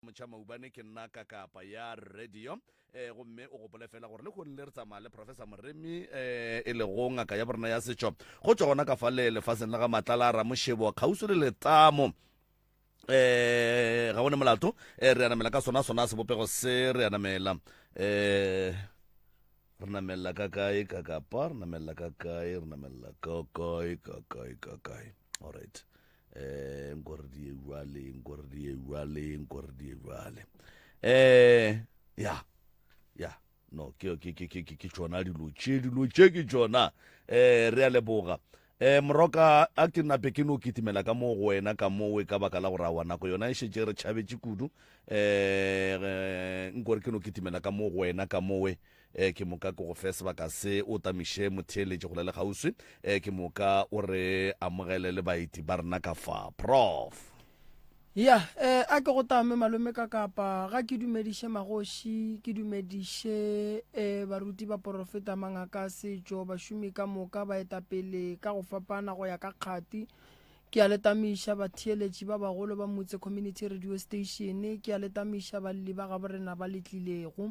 Motšhamaubane ke nna Kakapa ya Radio. Eh, gomme o gopole fela gore lehono le re tsamaya le Professor Moremi eh, e lego ngaka ya borena ya setšo go tšwa gona ka fale lefaseng la ga Matlala Ramošebo kgauswi le letamo. Eh, ga gone molato eh, re a namela ka sona sona sebopego se re a namela eh, re namela ka kae ka kapa re namela ka kae re namela ka kae ka kae ka kae alright eh nko re die jwale nko re die jwale nko re die jwale eh ya ya no ke ke ke ke ke tšona dilo tše dilo tše ke tšona eh re a leboga eh moroka a ke nape ke no kitimela ka mo go wena ka mowe ka baka la gore awa nako yona e šetše re tšhabetše kudu eh nko re ke no kitimela ka mo go wena ka mowe E, ke moka ke go fe sebaka se o tamiše motheeletši go le kgauswi. E, ke moka o re amogele le baeti ba rena ka fa. Prof. Ya, e, a ke go tame malome ka kapa ga ke dumediše magoši, ke dumediše e, baruti, baporofeta, mangaka a setšo, bašomi ka moka, baetapele ka go fapana go ya ka kgati. Ke a le tamiša batheeletši ba bagolo ba Motse Community Radio Station, ke a le tamiša balli ba gaborena ba le tlilego.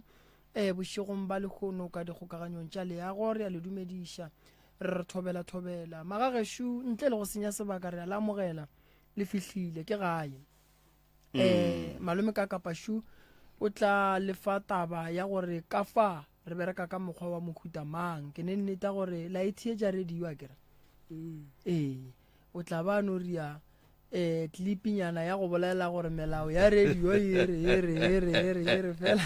Ee, bošegong ba lehono ka dikgokaganyong tša leago re a le dumediša, re re thobela thobela. Magagešo, ntle le go senya sebaka re a le amogela, le fihlile, ke gae. Mm. Eh, malome ka Kapašu o tla le fa taba ya gore ka fa re bereka ka mokgwa wa mohuta mang. Ke ne nneta gore la e theetša radio a kere. Mm. Ee, o tla ba no ria eh clipinyana ya go bolela gore melao ya radio e re e re e re e re e re fela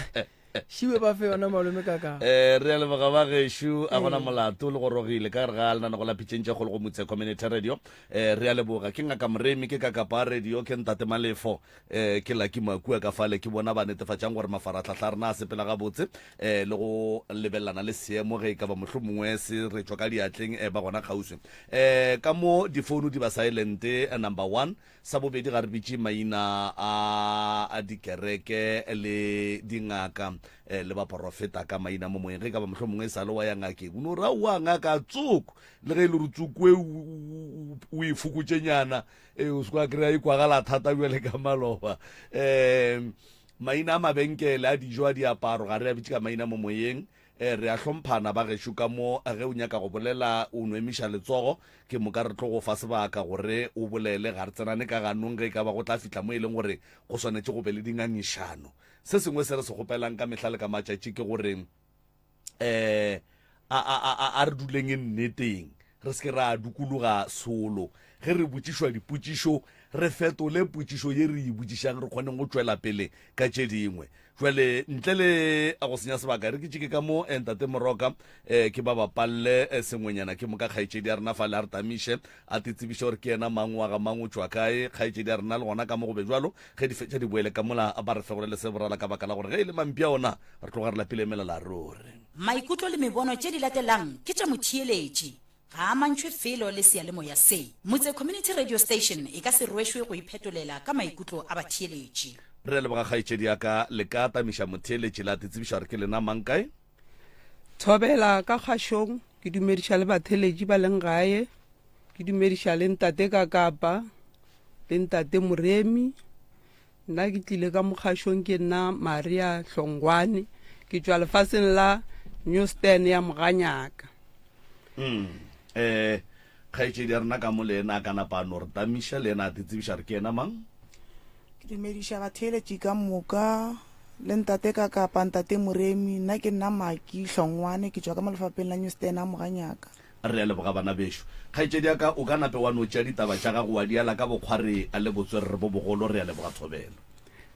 šiwe ba fe yona malome kaka eh re a leboga ba gešo a gona molato le gorogile ka gare ga lenanego la pitšeng tša kgolo go motse community radio eh re a leboga ke ngaka moremi ke kakapa radio ke ntate malefo eh ke laki makua ka fale ke bona ba netefatšang gore mafaratlhatlha a rena a sepela gabotse eh le go lebelelana le seemo ge e ka ba mohlomongwe se re tšwa ka diatleng eh ba gona kgauswi Eh, ka mo difounu di ba silent, eh, number one. Sa bobedi ga re bitše maina a, a dikereke le dingaka eh, le baporofeta ka maina mo moyeng. Ge e ka ba mohlomongwe e sa le wa ya ngakeng, o no re aowa ngaka tsoko, le ge e le gore tsoko e o, o e fokotšenyana, eh, o se kwa kry-a e kwagala thata bjale ka maloba. Eh, maina a mabenkele a dijo a diaparo ga re a bitše ka maina mo moyeng. Ee, re a hlomphana ba gešo ka mo. Ge o nyaka go bolela, o no emiša letsogo, ke moka re tlo go fa sebaka gore o bolele. Ga re tsenane ka ganong ge e ka ba go tla fihla mo e leng gore go swanetše go be le dingangišano. Se sengwe se re se kgopelang ka mehla le ka matšatši ke gore um a, a, a, a re duleng nneteng, re se ke ra dukuluga solo. Ge re botšišwa dipotšišo, re fetole potšišo ye re e botšišang, re kgoneng go tšwela pele ka tše dingwe. Jwale ntle le go senya sebaka re ke tšeke ka mo eh, ntate Moroka eh, ke ba bapalle eh, sengwenyana ke moka kgaetšedi ya rena fale a re tamiše a te tsebiše gore ke yena mang wa ga mang o tšwa kae kgaetšedi ya rena le gona ka mo go be jwalo ge di fetša di boele ka mola ba re fegolele se borala ka baka la gore ge e le mampi a ona re tloga re lapile melela ruri. Maikutlo le mebono tše di latelang ke tša motheeletši. Ga a amantšhwe felo le seyalemoya se. Motse Community Radio Station e ka se rwešwe go iphetolela ka maikutlo a batheeletši. Re a leboga kgaetšedi ya ka. Le ka atamiša motheeletši la te tsebiša gore ke lena mang kae? Thobela ka kgašong, ke dumediša le batheeletši ba leng gae, ke dumediša le ntate Kakapa le ntate Moremi. Nna ke tlile ka mokgašong ke nna Maria Hlongwane, ke tšwa lefaseng la Newstan ya Moganyaka. Mm. Eh, kgaetšedi ya rena ka mo le ena a ka napa a no re tamiša le ena a te tsebiša re ke ena mang? Ke dumediša batheeletši ka moka le ntate ka kapa ntate Moremi. Nna ke nna Maki Hlongwane, ke tšwa ka mo lefapheng la Newstan ya Moganyaka. Re a leboga bana bešo. Kgaetšedi ya ka, o ka nape wa no tšea ditaba tša gago wa di ala ka bokgwari le botswerere bo bogolo. Re a leboga Thobela.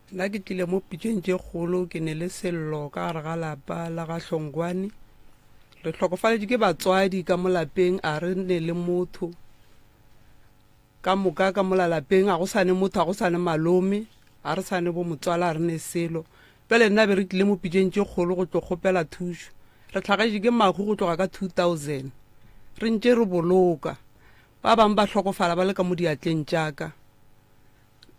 Nna ke tlile mo pitšeng tše kgolo, ke ne le sello ka gare ga lapa la ga Hlongwane. Re hlokofaletšwe ke batswadi ka mo lapeng, a re ne le motho. Ka moka ka mola lapeng a go sa ne motho, a go sa ne malome, a re sa ne bo motswala, a re ne selo. Bjale nna be re tlile mo pitšeng tše kgolo go tlo kgopela thušo. Re hlagetše ke mahu go tloga ka 2000. Re ntše re boloka. Ba bangwe ba hlokofala ba le ka mo diatleng tša ka.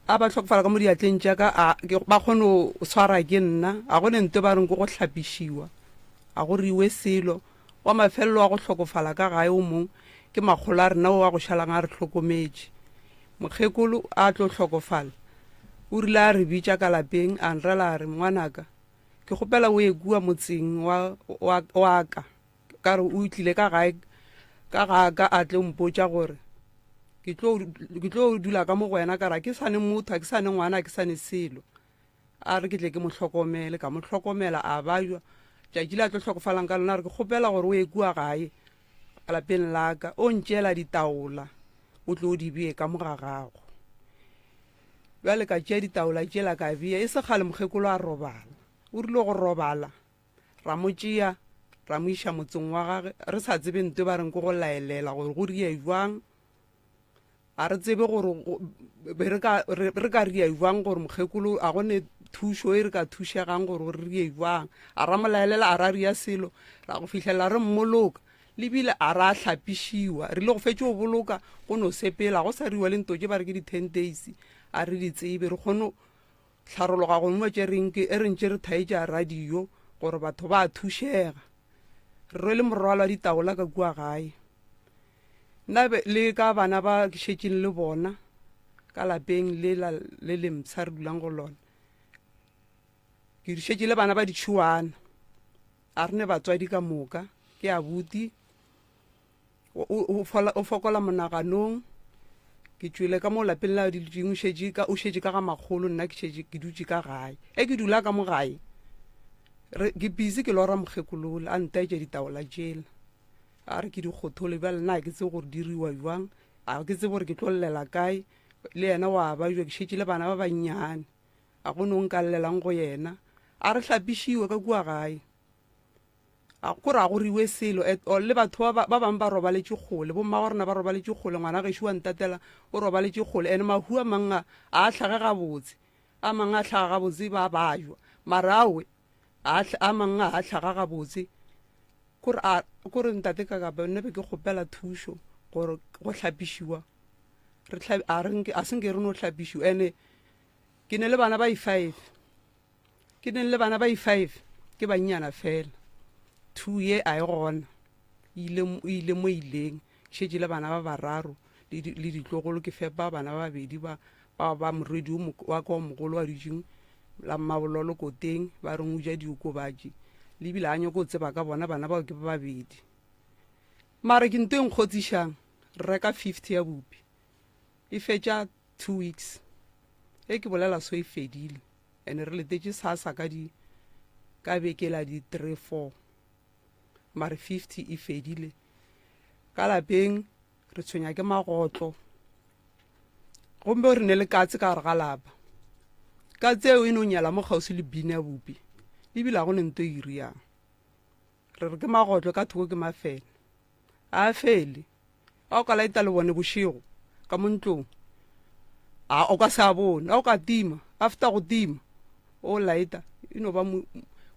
A ba hlokofala ka mo diatleng tša ka, a ke ba kgone go swara ke nna. A go ne nto ba reng ke go hlapišiwa. A go riwe selo. Wa mafelelo wa go hlokofala ka gae o mong ke makgolo a rena o a go šalang a re hlokometše. Mokgekolo a tlo hlokofala. O rile a re bitša ka lapeng, a nrela a re, Ngwanaka, ke kgopela o ye kua motseng wa, wa, wa ka. Ka re o tlile ka gae ka ga ka a tlo mpotša gore ke tlo, ke tlo dula ka mo go wena. Ka re, Ga ke sa ne motho, ga ke sa ne ngwana, ga ke sa ne selo. A re ke tle ke mo hlokomele. Ka mo hlokomela, a bajwa. Tšatši le a tlo hlokofalang ka lona, a re, Ke kgopela gore o ye kua gae lapeng la ka, o ntšeela ditaola, o tlo di bee ka mo ga gago. Bjale ka tšea ditaola tšela ka bea, e se kgale mokgekolo a robala. O rile go robala, ra mo tšea ra mo iša motseng wa gage, re sa tsebe nto ba reng ke go laelela gore go rie jwang. Ga re tsebe gore be re ka, re, re ka ria jwang gore mokgekolo a go ne thušo e re ka thušegang gore re rie jwang. A ra mo laelela, a ra ria selo, ra go fihlelela re mmoloka. Le bile a ra hlapišiwa. Re ile go fetše go boloka, go no sepela, go sa riwa le nto tše ba re ke di-ten days, a re di tsebe. Re kgone hlarologa go nwa tše reng ke e re ntše re thaetša radio gore batho ba thušega. Re rwele morwalo wa ditaola ka kua gae. Nna be le ka bana ba ke šetšeng le bona ka lapeng le la le le mpsha re dulang go lona. Ke šetše le bana ba ditšhuana. A re ne batswadi ka moka. Ke abuti o, o, fola, o fokola monaganong. Ke tšwele ka mo lapeng la dutšeng, o šetše ka, o šetše ka ga makgolo, nna ke šetše ke dutše ka gae. E ke dula ka mo gae, re, ke busy ke lora mokgekolola a ntaetša ditaola tšela. A re ke di kgothole, bjale nna ga ke tsebe gore di riwa bjang, ga ke tsebe gore ke tlo llela kae, le yena wa bajwa, ke šetše le bana ba bannyane, ga go no nka llelang go yena. A re hlapišiwe ka kua gae. A ko re a go riwe selo at all. Le batho ba ba bangwe ba robaletše kgole, bommagorena ba robaletše kgole, ngwana gešo wa ntatela o robaletše kgole. And mahu a mang a a hlage gabotse, a mang a hlaga gabotse ba bajwa, mara awe a a mang a a hlaga gabotse. Ko re a ko re ntate ka kapa nna be ke kgopela thušo gore go hlapišiwa re hlabi a re nke a se nke re no hlapišiwa. And ke ne le bana ba i-five. Ke neng le bana ba i-five, ke bannyana fela. Two ye a e gona, e ile, e ile mo ileng. Ke šetše le bana ba bararo le, le ditlogolo, ke fepa bana ba babedi ba, ba, ba morwedi o wa ka o mogolo a dutšeng la Mmabololo koteng, ba reng o ja diokobatši. Le bile a nyako tseba ka bona bana bao ke ba babedi. Mara ke nto e nkgotsišang, re reka 50 ya bupi, e fetša two weeks. Ge ke bolela so e fedile. And re letetše sasa ka di ka beke la di 3 4 mare 50 e fedile ka lapeng re tshwenya ke magotlo gomme re ne le katse ka gare ga lapa katse eo e no nyala mo kgauswi le bini ya bupi ebile ga go ne nto e iriang Re re ke magotlo ka thoko ke mafene. A a fele. A o ka laeta lebone bošego ka mo ntlong, a o ka se a bone. A o ka tima, after go tima, o laeta, e no ba mo,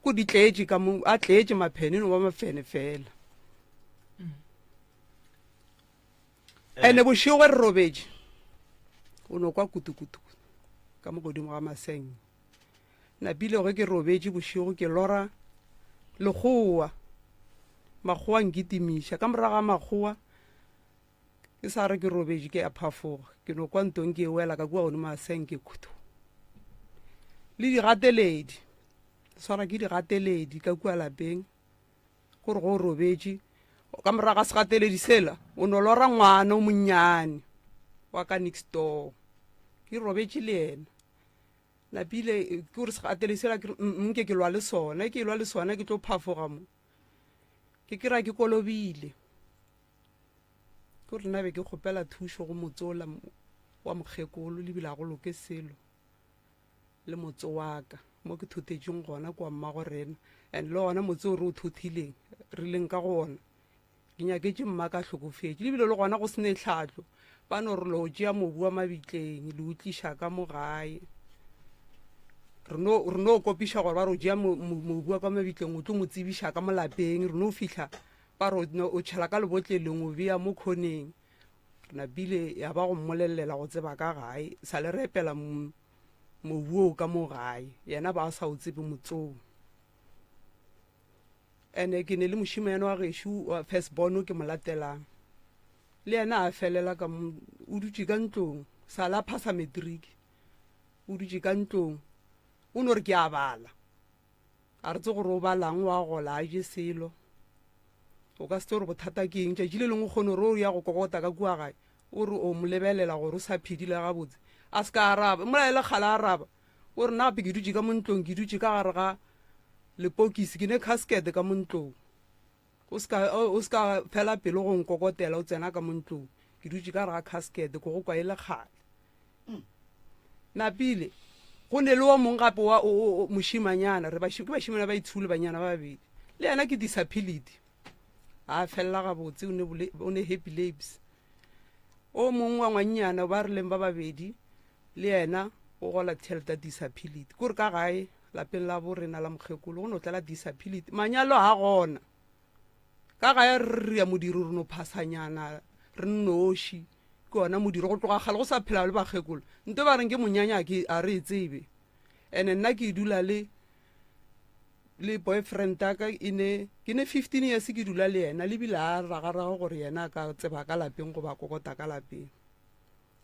ko di tletše ka mo, a tletše maphene, e no ba mafene fela. Ene bošego ge re robetše, o no kwa kutu-kutu ka mo godimo ga masenge. Napile ge ke robetše bošego ke lora lekgowa, makgowa nkitimiša. Ka morago ga makgowa ke sa re ke robetše ke a phafoga, ke no kwa ntong ke e wela ka kua godimo ga senke khuthu. Le digateledi, ke swara ke digateledi ka kua lapeng, gore go robetše ka morago ga segateledi sela o no lora ngwana o monnyane wa ka next door, ke robetše le yena. Napile ke gore segatele sela ke nke ke lwa le sona, ke lwa le sona ke tlo phafoga mo. Ke kry-a ke kolobile. Ke gore nna be ke kgopela thušo go motse ola wa mokgekolo le bile ga go loke selo le motse wa ka mo ke thothetšeng gona kwa mmago rena and le gona motse o re o thothileng re leng ka go ona Ke nyaketše mma ka hlokofetše, le bile le gona go se ne tlhahlo. Ba no re lo tšea mobu wa mabitleng le o tliša ka mo gae. Re no, re no kopiša gore ba re o tšea mobu wa ka mabitleng o tlo mo tsebiša ka mo lapeng. Re no fihla ba re o tšhela ka lebotleleng o bea mo khoneng. Re napile ya ba go mmolelela go tseba ka gae, sa le re epela mobu oo ka mo gae. Yena ba sa o tsebe motsong. Ene ke ne le mošemane wa gešo wa first born o ke mo latelang, le yena a felela ka mo, o dutše ka ntlong, sa la phasa matric. O dutše ka ntlong. O no re ke a bala. A re tse gore o balang wa gola a je selo. O ka se tse gore bothata ke eng. Tšatši le lengwe o kgone gore o ya go kokota ka kua gae. O re o mo lebelela gore o sa phedile gabotse. A se ka araba. Mola e le kgale a araba. O re nna gape ke dutše ka mo ntlong ke dutše ka gare ga lepokisi ke ne casket ka mo ntlong. O se ka o se ka fela pelo go nkokotela o tsena ka mo ntlong. Ke dutše ka gare ga casket ke go kwa e le kgale. Napile go ne le o mong gape wa mošimanyana re ke bašimana ba itshole banyana ba babedi le yena ke disability a felela gabotse o ne o ne happy labs o mongwe wa ngwannyana ba re leng ba babedi le yena o gola tšhelete ya disability kore ka gae lapeng la bo rena la mokgekolo go no tlala disability manyalo ga gona Ka gae re ya modiro re no phasanyana re nnoši ke ona modiro go tloga kgale go sa phela le bakgekolo nto ba reng ke monyanya ke a re e tsebe ene nna ke dula le le boyfriend ya ka e ne ke ne 15 years ke dula le yena le bile a ragaraga gore yena a ka tseba ka lapeng goba kokota ka lapeng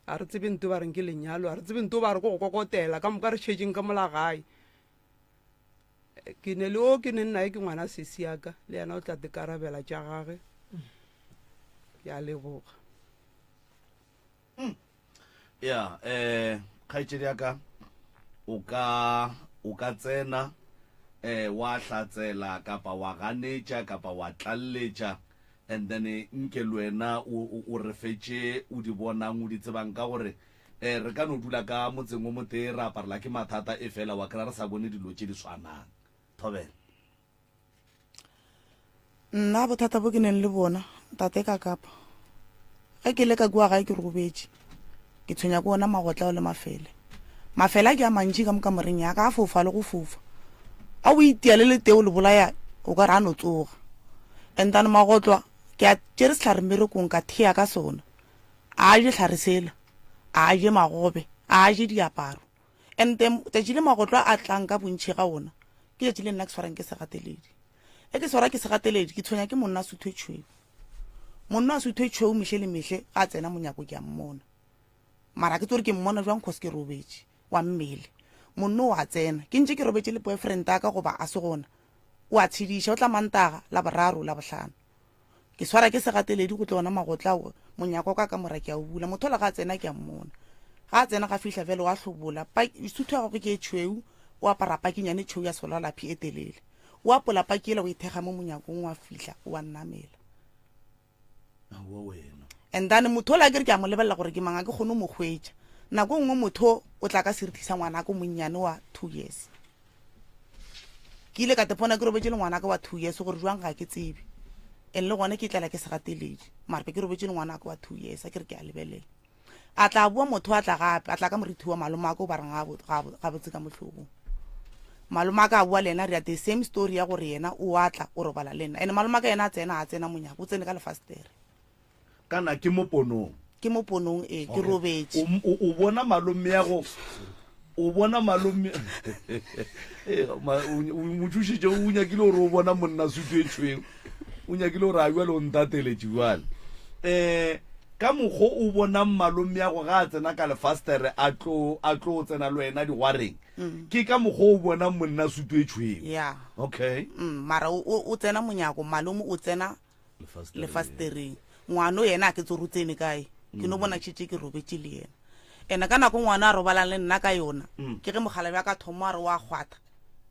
a re tsebe nto ba reng ke lenyalo a re tsebe nto ba re ko go kokotela ka moka re šetšeng ka mola gae Ke ne le o ke neng naye ke ngwana sesi ya ka, le yena o tla tekarabela tša gage. Ke a leboga. Ya, eh kgaetšedi ya ka o ka o ka tsena eh wa hlatsela kapa wa ganetša kapa wa tlalletša and then nke le wena o o re fe tše o di bonang o di tsebang ka gore Ee, re ka no dula ka motseng o motee ra aparela ke mathata efela wa kry-a re sa bone dilo tše di swanang. Thobela. Nna bothata bo ke neng le bona ntate ka kapa ge ke le ka kua gae ke robetše ke tshwenya ke ona magotla le mafele mafele a ke a mantši ka mo kamoreng ya ka a fofa le go fofa a o itia le leteo le bolaya o ka re a no tsoga and then magotlwa ke a tšere sehlare mmerekong ka thea ka sona A je hlare sela, a je magobe, a je diaparo. And then tšatši le magotlo a tlang ka bontši ga ona, ke tšatši le nna ke swarang ke segateledi. E ke swara ke segateledi, ke tshwenya ke monna a suthwe tšhweu. Monna a suthwe tšhweu mehle le mehle ga a tsena monyako ke a mmona. Mara ke tsore ke mmona jwang cause ke robetše wa mmele. Monna o a tsena, ke ntše ke robetše le boyfriend ya ka goba a se gona. O a tshediša, o tla Mantaga, Laboraro, Labohlano. Ke swara ke segateledi go tlo ona magotla ao, monyako wa ka kamora ke a o bula. Motho ola ga a tsena ke a mmona. Ga a tsena ga fihla bjale o a hlobola. Pa, suthu ya gagwe ke e tšhweu, o apara pakinyane e tšhweu ya solalaphi e telele. O apola paki yela o e thekga mo monyakong o a fihla o a nnamela. Aowa wena. And then motho ola ke re ke a mo lebelela gore ke mang, ga ke kgone go mo hwetša. Nako e nngwe motho o tla ka serithi sa ngwanaka o monnyane wa two years. Ke ile ka tepona ke robetše le ngwanaka wa two years gore jwang ga ke tsebe. And le gone ke tlela ke segateledi. Mara be ke robetše le ngwanaka wa two years a ke re ke a lebelela. A tla boa motho a tla gape, a tla ka morithi wa malomaka o ba reng gabotse ka mohlogong. Malomaka a boa le yena re ya the same story ya gore yena o a tla o robala le nna. And malomaka yena a tsena a tsena monyako, o tsene ka lefastere. Kana ke mo ponong? Ke mo ponong, ee, ke robetše. O, o, o bona malomeago, o bona malome, ee, ma, o, o mo tšhošitše, o nyakile gore o bona monna sutu e tšhweu, o nyakile gore a bjale o ntateletše bjale. Um ka mokgo o bonang malomeago ga a tsena ka lefastere a tlo, a tlo tsena le wena digwareng, ke ka mokgo o bonang monna sutu e tšhweu. Yeah. Okay. Mm, mara o, o, o tsena monyako, malome o tsena lefastereng ngwano yena a ke tsore o tsene kae ke no bona tšhetse ke robetše le yena ene ka nako ngwana a robalang le nna ka yona mm. ke ge mogala bja ka thomo a re wa kgwatha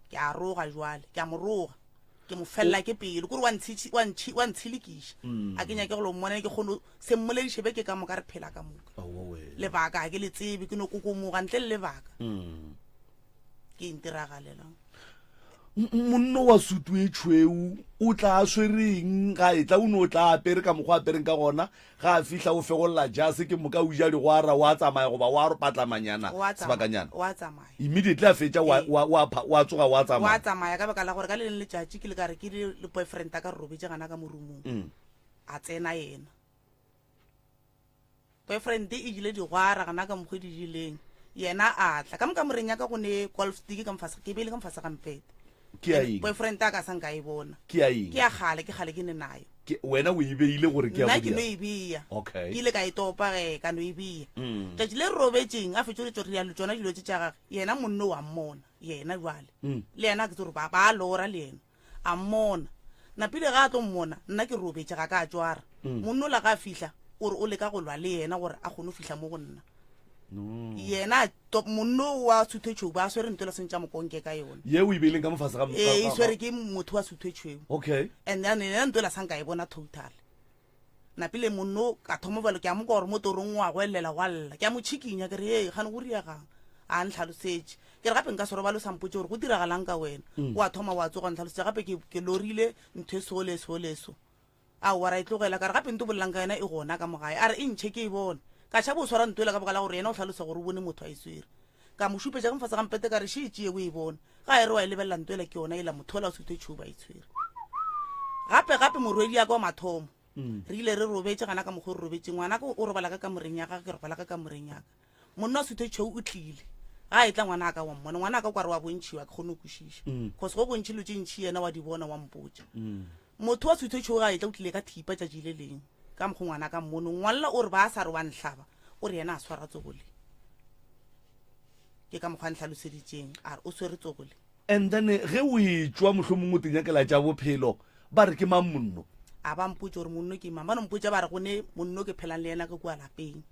ke a roga jwale ke a mo roga ke mo felela ke pele kore wa ntshelekiša mm. a ke nyake go lo mmona ke kgone se mmolediše be ke ka moka re phela ka moka lebaka ga ke le tsebe ke no kokomoga ntle le lebaka mm. ke eng tiragalelang Monno wa sutu e tšhweu o tla a swereng ga e tla o no tla apere ka mokgwa apereng ka gona ga a fihla o fegolla jase ke moka o ja digwara wa tsamaya goba wa patlamanyana sebakanyana wa tsamaya immediately a fetša wa wa wa wa tsoga wa tsamaya wa tsamaya ka baka la gore ka le leng letšatši ke le ka re ke le boyfriend a ka re robetše gana ka morumong mm. a tsena yena Boyfriend e jile digwara gana ka mokgwa e di jeleng. Yena a tla. Ka mo kamoreng ya ka go ne golf stick ka mofase, ke e beile ka mofase ga mpete. Ke ya eng? Boyfriend a ka sa nka e bona. Ke ya eng? Ke ya kgale, ke kgale ke ne nayo. Ke, wena o e beile gore ke ya Nna go ke no dia. e bea. Okay. Ke ile ka e topa ge, ka no e bea. Mm. Tšatši le re robetšeng, a fetše go rialo tšona dilo tše tša gage, yena monno wa mmona, yena bjale. Mm. Le yena ke tse gore ba, ba lora le yena. A mmona. Napile ga a tlo mmona, nna ke robetše ga ka tšwara. Mm. Monno la ga a fihla, o re o leka go lwa le yena gore a kgone go fihla mo go nna. No. Yena to, monno wa Suthetšhweu ba swere ntwela sentša mokonke ka yona. Ye o e beileng ka mo fase ga, Ee, e ga, ga, swere ke motho wa Suthetšhweu. Okay. And then yena ntwela sa nka e bona total. Napile monno ka thoma bjalo ke a mo kwa gore mo torong wa goelela wa lla. Ke a mo tšhikinya ke re hei gane go riegang. A ntlhalosetše. Ke re gape nka se robale o sa mpotše gore go diragalang ka wena. Wa thoma wa tsoga ntlhalosetša gape ke, ke lorile ntho e so le so le so. Aowa, ra e tlogela. Ka re, Gape nto o bolelang ka yona e gona ka mo gae. A re, E ntšhe ke e bone. Ka tšhaba o swara nto yela ka baka la gore yena o hlalosa gore o bone motho a e swere. Ka mo šupetša ka mo fase ga mpete ka re, Še e tšee o e bone. Ga a e re wa e lebelela nto yela ke yona yela motho yola wa sutu e tšhweu ba e tshwere. Gape gape morwediaka wa mathomo. Re ile re robetše gana ka mokgwa o re robetšeng. Ngwanaka o robala ka kamoreng ya gagwe, ke robala ka kamoreng ya ka. Monna wa sutu e tšhweu o tlile. Ga a etla ngwanaka wa mmona. Ngwanaka o ka re wa bontšhiwa, ga ke kgone go kwešiša. Cause go gontši dilo tše ntši yena wa di bona wa mpotša. Motho wa sutho tšhweu ga etla o tlile ka thipa tšatši le leng ka mokgo ngwana ka mmono ngwalla o re ba sa re wa nhlaba o re yena a swara tsogo le ke ka mokgwa a nhlaloseditšeng a re o swere tsogo le. And then ge o etšwa mohlomongwe o tinyakela tša bophelo ba re ke mang monno? A ba mpotše gore monno ke mang ba no mpotša ba re go ne monno ke phelang le yena ka kua lapeng.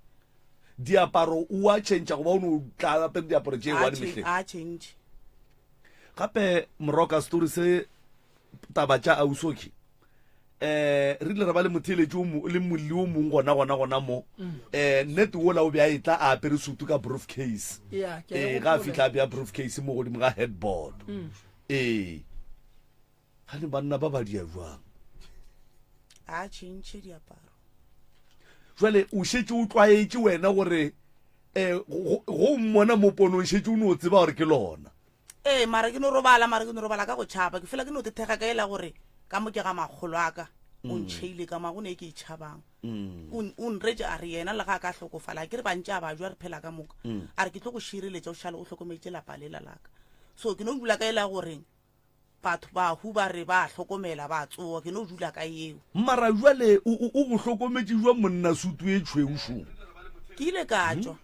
Diaparo o a tšhentšha goba o no tla apere diaparo tše one mehleng? A tšhentšhe. Gape moroka story se taba tša ausoki eh re ile ra ba le motheeletši o mo- le molli o mong gona gona gona mo eh nnete wola o be a etla a apere sutu ka brief case Ya, ke a e ee ga a gopola. fihla a bea brief case mo godimo ga headboard ee gane banna ba ba dia jwang A tšhentšhe diaparo. jwale o šetše o tlwaetše wena gore um go go mmona mo ponong šetše o no tseba gore ke lona Ee, mara ke no robala, mara ke no robala ka go tšhaba. Ke fela ke no tethega ka ela gore ka mo ke ga makgolo a ka. O ntšheile ka mo, ga go ne e ke e tšhabang. O, o nretše a re yena le ga a ka hlokofala, ke re ba ntše a ba jwa re phela ka moka. A re ke tlo go šireletša o šale o hlokometše lapa lela la ka. So ke no dula ka ela gore batho bahu ba re ba hlokomela ba tsoga, ke no dula ka yeo. Mara jwale o, o, o go hlokometše jwa monna sutu e tšhweu šo? Ke ile ka tšwa.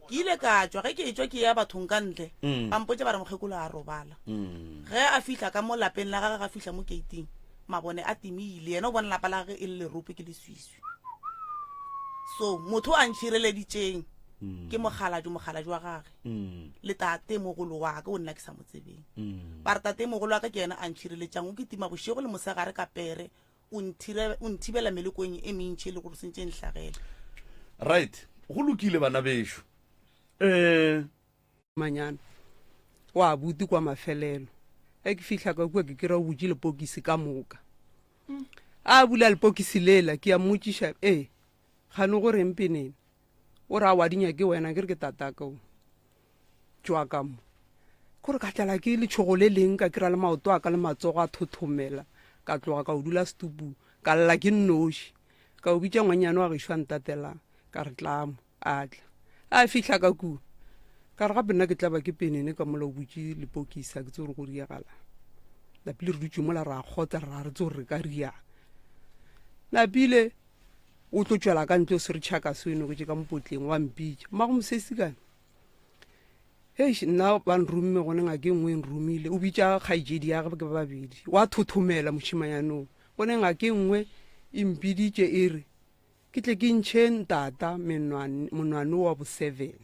Ke ile ka tšwa. Ge ke etšwa ke eya bathong ka ntle, ba mpotša ba re mokgekolo a robala. Ge a fihla ka mo lapeng la gagwe, ga fihla mo keiting, mabone a timile. Yena o bona lapa la gagwe e le lerope, ke leswiswi. So motho a ntšhireleditšeng ke mokgalabje, mokgalabje wa gage le tate mogolo wa ka o nna ke sa mo tsebeng. Ba re tate mogolo wa ka ke yena a ntšhireletšang, o kitima bošego le mosegare ka pere O nthire, o nthibela melekong e mentši e le gore o sentše e nhlagele. Right, go lokile bana bešo. Eh. Manyana wa abuti kwa mafelelo. Ge ke fihla ka kua ke kry-a o butše lepokisi ka moka. A bula lepokisi lela ke a mmotšiša, ee kgane go reng penene? O re aowa di nyake wena ke re ke tataka o. Tšwa ka mo. Kore ka tlala ke letšhogo le leng ka kry-a le maoto a ka le matsogo a thothomela ka tloga ka o dula setupung ka lla ke nnoši. Ka o bitša ngwanyana wa gešo a ntatelang ka re tla mo a tla. A fihla ka kua ka re gape nna ke tla ba ke penene ka mola o butše lepokisi a ke tsebe gore go diagalang. Napile re dutše mola ra kgotsa ra re tse gore re ka riang. Napile o tlo tšwela ka ntle o swere tšhaka se o e noketše ka mopotleng wa mpitša mmago mosesikane Eish, nna ba nromme gone ngaka e nngwe e nromile o bitša kgaetšedi ya gagwe ke ba babedi wa thothomela mošimanyanong gone ngaka e nngwe e mpiditše e re ke tle ke ntšhe ntata monwane wa boseven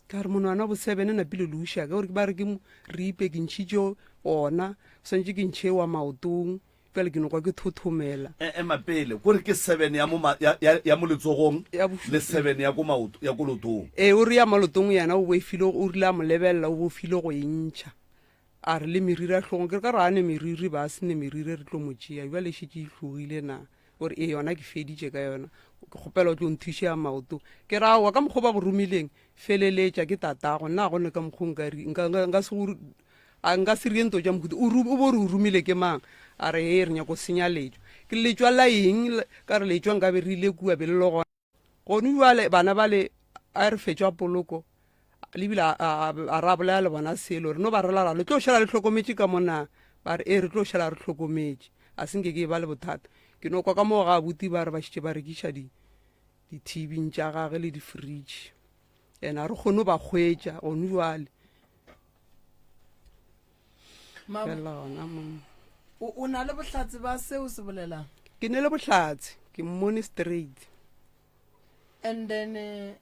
ka re monwana wa boseven napile le uša ka gore ke ba re ke ripe ke ntšhitše ona swantše ke ntšhe wa maotong Bjale ke no kwa ke thothomela. E, ema pele, ko re ke seven ya mo ma, ya, ya, ya mo letsogong Ya bošupa. le seven ya ko maoto, ya ko lotong. Ee, o re ya malotong yena o boifile, o rile a mo lebelela o bofile go e ntšha. A re le meriri a hlogong, ke re ka re a ne meriri ba se ne meriri re tlo mo tšea, bjale e šetše e hlogile na? O re ee yona ke feditše ka yona, ke kgopela o tlo nthuše ya maoto. Ke re aowa ka mokgwa o ba go romileng, feleletša ke tatago, nna ga go ne ka mokgwa o nka ri, nka, nka, nka se go A nka se rie nto tša mohuta o, o bo re o romile ke mang? A re, Hee, re nyako senya letšwa. Ke re, Letšwa la eng? Ka re, Letšwa nka be re ile kua be le le gona. Gone bjale bana bale a re fetšwa poloko, le bile a, a, a ra bolaya le bona selo. Re no ba rela ra le tlo šala le hlokometše ka mo na? Ba re, Ee, re tlo šala re hlokometše. A se nke ke e ba le bothata. Ke no kwa ka moo ga abuti ba re ba šetše ba rekiša di di-tv tša gage le di-fridge. And a re kgone go ba hwetša gone jwale. Mama, Fela gona mo. o, o na le bohlatse ba se o se bolelang? Ke ne le bohlatse, ke mmone straight. And then eh,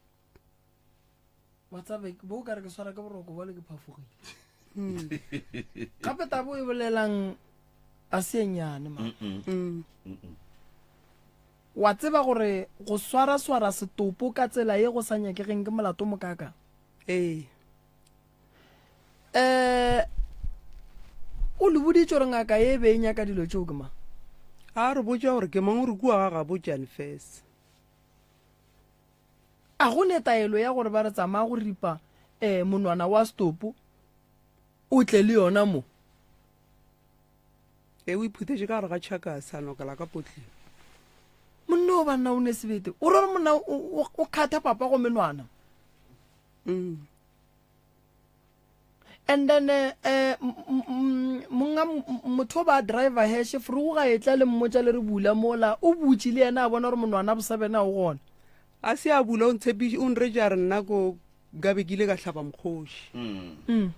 wa tseba bo ka re ke swara ke boroko bjale ke phafogile. Gape taba o e bolelang a se e nnyane ma. Mm. Wa tseba gore go swara-swara setopo ka tsela ye go sa nyakegeng ke molato o mokakang? Ee. Um o le boditše gore ngaka ye e be e nyaka dilo tšeo ke mang? A re botša gore ke mang o re kua ga gabo Jan Fes. A go ne taelo ya gore ba re tsamaya go ripa um monwana wa setopo o tle le yona mo? Ee, o iphuthetše ka gare ga tšhakase a nokela ka potleng. Monna o banna o ne sebete. O re gore monna o kgatha papa go menwana. Mm. And then eh monga motho ba driver heshe frugu ga etla le mmotša le re bula mola o butše le yena a bona gore monwana bosabena o gona. A se a bula o ntshepiše o nretše a re nna ko nkabe ke ile ka hlaba mokgoši. Mm.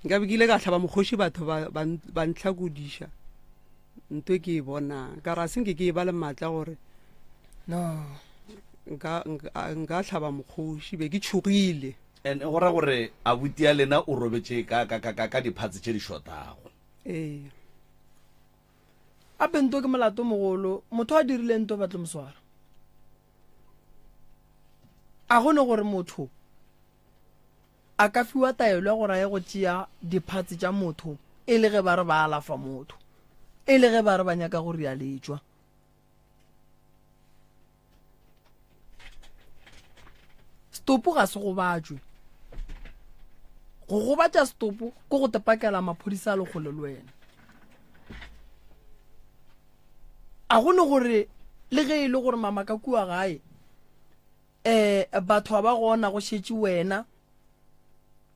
Nkabe ke ile ka hlaba mokgoši batho ba ba ba ntlhakodiša nto e ke e bonang ka re a se nke ke e ba le maatla gore No. nka nka hlaba mokgoši be ke tšhogile. And go ra gore abuti ya lena o robetše ka ka ka ka ka diphatse tše di šotago. Ee. Ape nto ke molato mogolo, motho a dirile nto ba tlo mo swara. A go ne gore motho a ka fiwa taelo ya gore a ye go tšea diphatse tša motho e le ge ba re ba alafa motho, e le ge ba re ba nyaka go rialetšwa. Setopo ga se gobatšwe. Go gobatša setopo ke go tepakela maphodisa a lekgole le wena. A go ne gore le ge e le gore mama ka kua gae um batho ga ba gona go šetše wena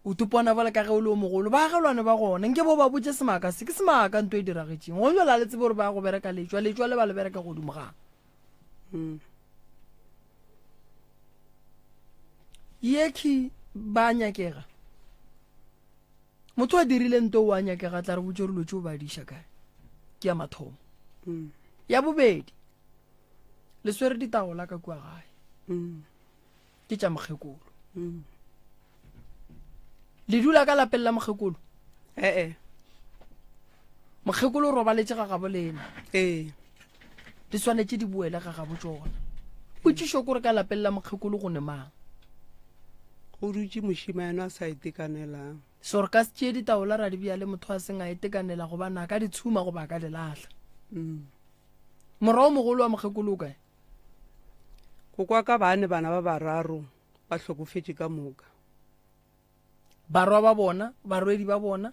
o tupona bjale ka ge o le o mogolo baagelwane ba gona nke bo ba botše semaka se ke semaka nto e diragetšeng gone jale a le tsebe gore ba ya go bereka letšwa letšwa le ba le bereka godimo ga mm. yekhi ba nyakega motho a dirile nto o a nyakega tla re botse gore lotse o ba diša kae ke ya mathomo mm. ya bobedi le swere ditaola ka kua gae mm. ke tša mokgekolo mm. le dula ka lapeng la mokgekolo ee mokgekolo o robaletše ga gabo lena ee di swanetše di boele ga gabo tšona potšišo kore ka lapeng la mokgekolo go ne mang go dutše mošimane a sa itekanelang so re ka se tšee ditaola ra di bea le motho a seng a itekanela gobane a ka di tshuma goba a ka di lahla mm. morwa o mogolo wa mokgekolo o kae Go kwa ka bane bana ba bararo ba hlokofetše ka moka. Barwa ba bona, barwedi ba bona.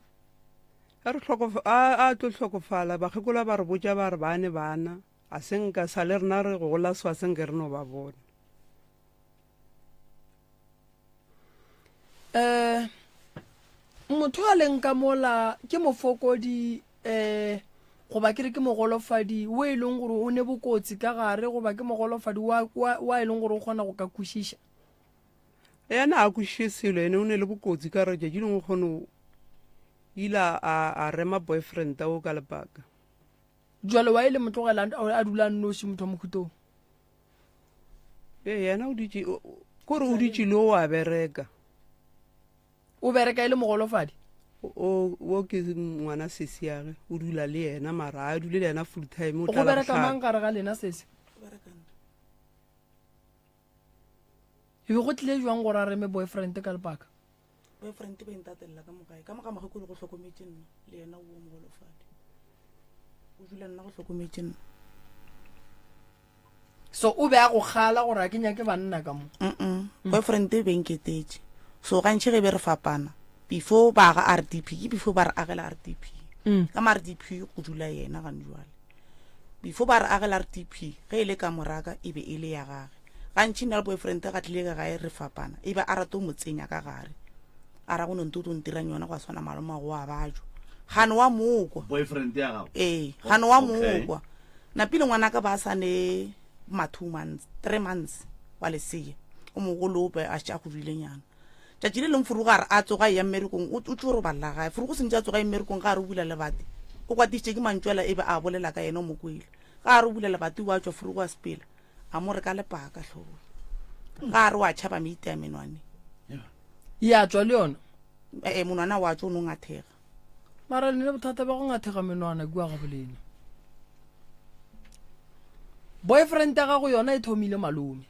A re hlokof a a tlo hlokofala, bakgekolo ba re botša ba re bane bana, a se nka sa le rena re gola so a se nke re no ba bona. Eh motho a leng ka mola ke mofokodi eh goba ke re ke mogolofadi o e leng gore o ne bokotsi ka gare goba ke mogolofadi wa, wa, wa e leng gore o kgona go ka kwešiša Yena a kwešiše selo ene o ne le bokotsi ka gore tšatši lengwe kgone o ile a, a rema boyfriend o ka lebaka. Jwale wa e le motlogela a dula a nnoši motho wa mohuta o? Ee, yena o dutše, kore o dutše le o a bereka. O bereka e le mogolofadi? O, o ke ngwana sesi yage, o dula le yena mara a dule le yena full time, o Go tla bereka Labohlano. mang gare ga lena sesi? E be go tlile jwang gore a reme boyfriend ka lebaka? Boyfriend ba e ntatelela ka mogae ka moga mogekolo go hlokometše nna le yena o mogolofadi o dula nna go hlokometše nna. So o be a go kgala gore a ke nyake banna ka mo? Mm boyfriend e be nketetše so gantši ge be re fapana before ba aga RDP ke before ba re agela RDP Mm. ka ma RDP go dula yena gane jwale before ba re agela RDP ge e le ka moraka e be e le ya gage gantši nna le boyfriend ga tlile ka gae re fapana e be a rata go mo tsenya ka gare a ra go no nto o tlo ntirang yona go a tshwana malome wa go a bajwa gane wa mokwa boyfriend ya gago ee gane wa Okay. mokwa. Napile ngwanaka ba sa ne ma 2 months, 3 months wa lesea. O mogolo o be a šetše a godile nyana. Tšatši le leng Furugo a re a tsoga a eya mmerekong, o o tšo roballa gae. Furugo sentše a tsoga a ye mmerekong ga a re o bula lebati. O kwatišitše ke mantšu ala e be a bolela ka yena o mo kwele. Ga a re o bula lebati o a tšwa Furugo a sepela. A mo re ka lepaka hlogong. Ga a re o a tšhaba me itea menwaneng. Ya tšwa le yona. Ee, monwana wa tšwa o no ngathega. Mara le ne bothata bja go ngathega menwana kua ga bolena. Boyfriend ya gago yona e thomile malome.